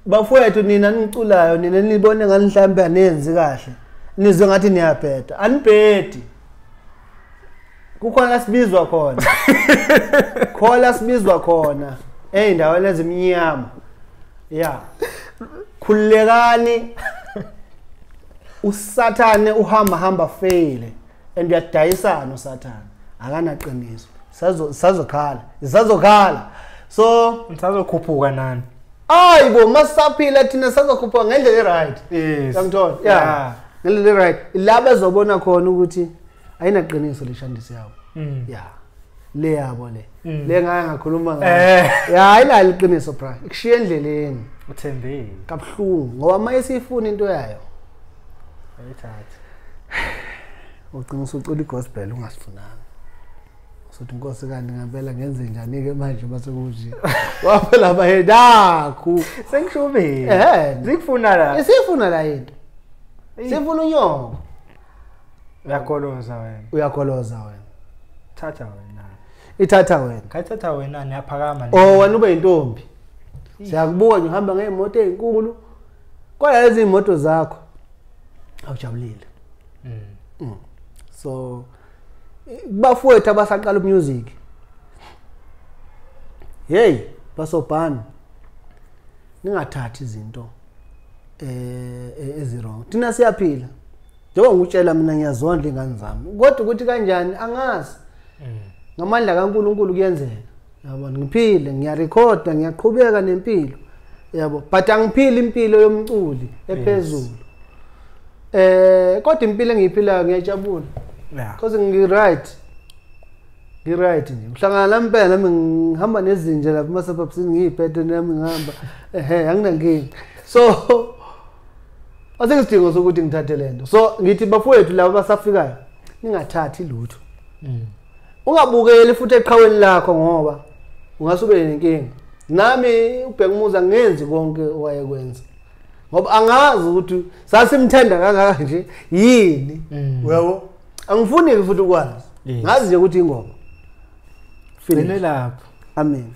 [SPEAKER 1] bafowethu nina niculayo nina nibone ngani mhlambe anenzi kahle nizwe ngathi niyabheda. Anibhedi, kukhona sibizwa khona khola sibizwa khona ey'ndaweni ezimnyama. Ya khululekani usathane uhamba hamba fail and uyadayisana usathane akanaqiniso sazokhala sazokhala. So
[SPEAKER 2] nisazokhuphuka nani?
[SPEAKER 1] Hayi bo masaphila thina sazokhuphuka ngendlela e-right.
[SPEAKER 2] Yes
[SPEAKER 1] ngithola yeah ngendlela e-right la bezobona khona ukuthi ayinaqiniso le shandisi yabo. Yeah le yabo le le ngaya ngakhuluma ngayo ya ayinalo iqiniso bra ikushiya endleleni
[SPEAKER 2] uthembile
[SPEAKER 1] kabuhlungu ngoba uma esifuna into yayo
[SPEAKER 2] ayithatha.
[SPEAKER 1] Ugcina usucula igospel ungasifunanga. Sothi inkosi kanti ngempela ngenze njani ke manje mase kunje. Waphela bayedakhu.
[SPEAKER 2] Sengishubile.
[SPEAKER 1] Ehhe.
[SPEAKER 2] Zikufuna la.
[SPEAKER 1] Isifuna la into. Sifuna unyoko.
[SPEAKER 2] Uyakoloza wena.
[SPEAKER 1] Uyakoloza wena.
[SPEAKER 2] Thatha wena.
[SPEAKER 1] Ithatha wena.
[SPEAKER 2] Ngayithatha wena niyaphakama.
[SPEAKER 1] Oh wena ube intombi. Siyakubuka nje uhamba ngeimoto ezinkulu. Kodwa lezi imoto zakho awujabulile. So bafowethu abasaqala umusic. Hey, basobhana. Ningathathi izinto ezi-wrong. Thina siyaphila. Njengoba ngikutshela mina ngiyazondla ingane zami. Kodwa ukuthi kanjani angazi. Ngamandla kaNkuluNkulu kuyenzeka. Yabona ngiphile, ngiyarekhoda, ngiyaqhubeka nempilo. Yabo, but angiphili impilo yomculi ephezulu. Kodwa impilo engiyiphilayo ngiyajabula.
[SPEAKER 2] Yeah.
[SPEAKER 1] Because ngi-right. Ngi-right nje. Ngihlangana nami phela nami ngihamba nezinja lapha ema-suburbsini ngiyiphethe nami ngihamba. Ehhe, anginankinga. So asengisidingo sokuthi ngithathe lento. So ngithi bafowethu laba abasafikayo ningathathi lutho. Ungabukeli futhi eqhaweni lakho ngoba ungasube nenkinga. Nami uBhekumuzi ngenzi konke owayekwenza. Ngoba angazi ukuthi sasimthanda kangaka nje yini. Uyabo? Angifuni futhi ukwazi. Ngazi nje ukuthi ingoma.
[SPEAKER 2] Finish lapho.
[SPEAKER 1] Amen.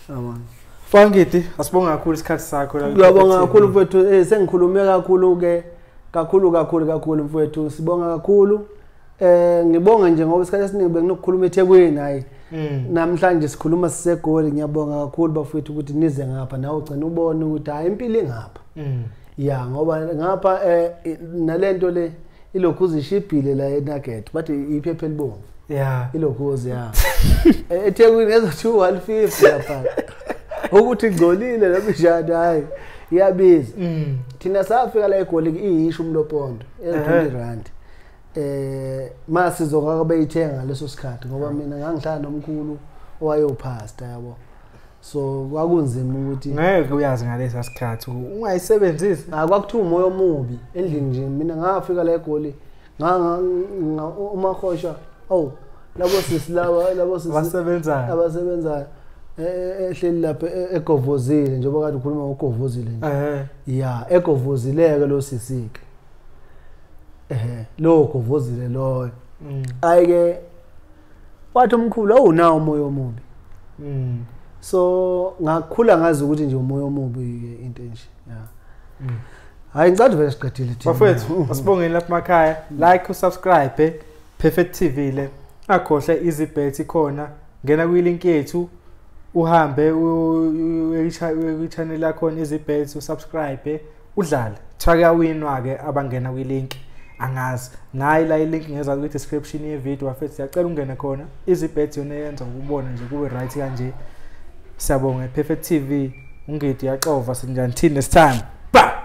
[SPEAKER 1] Amen.
[SPEAKER 2] Fangidi, asibonga kakhulu isikhathi sakho la.
[SPEAKER 1] Ngiyabonga kakhulu mfowethu, sengikhulume kakhulu ke kakhulu kakhulu kakhulu mfowethu. Sibonga kakhulu. Ngibonga nje ngoba isikhathi esiningi benginokukhuluma eThekwini hayi. Namhlanje sikhuluma siseGoli. Ngiyabonga kakhulu bafowethu ukuthi nize ngapha nawe ugcina ubone ukuthi hayi impilo ingapha. Ya ngoba ngapha nalento le ilokhuzi ishibhile la eNugget bathi iphepha elibomvu.
[SPEAKER 2] Yeah.
[SPEAKER 1] Ilokhuzi ya. eThekwini ezothi 150 lapha. Ukuthi ngcolile noma njani hayi iyabiza. Thina safika la eGoli iyisho umlopondo e20 rand. Masizoka beyithenga ngaleso sikhathi ngoba mina ngangihlala nomkhulu owayewupastor yabo. So kwakunzima ukuthi
[SPEAKER 2] ngeke uyazi ngalesa sikhathi ungayisebenzisi.
[SPEAKER 1] Kwakuthiwa umoya omubi endlini nje. Mina ngafika la eGoli umahosha awu labo sisi laba labo sisi abasebenzayo ehleli lapha egovozile njengoba kade ukhuluma ngogovozile nje. Ya egovozileke lo sisi ke. Lo govozile loyo. Ayike wathi umkhulu awunawo umoya omubi. So ngakhula ngazi ukuthi nje umoya omubi ke into enje. Yeah. Hayi ngicela vele siqedile thina.
[SPEAKER 2] Bafethu asibongeni lapha emakhaya. Like, usubscribe Perfect TV le. Akhohle EasyBet ikhona. Ngena kwi-link yethu uhambe uye-channel yakho EasyBet usubscribe udlale. Kuthiwa kuyawinwa ke abangena kwi-link. Angazi nayi la i-link ngeza kwi-description ye-video bafethu, siyacela ungene khona. EasyBet yona yenza ukubona nje kube right kanje. Siyabonga Perfect TV. Ungidi yaxova sinjani thina next time. Ba.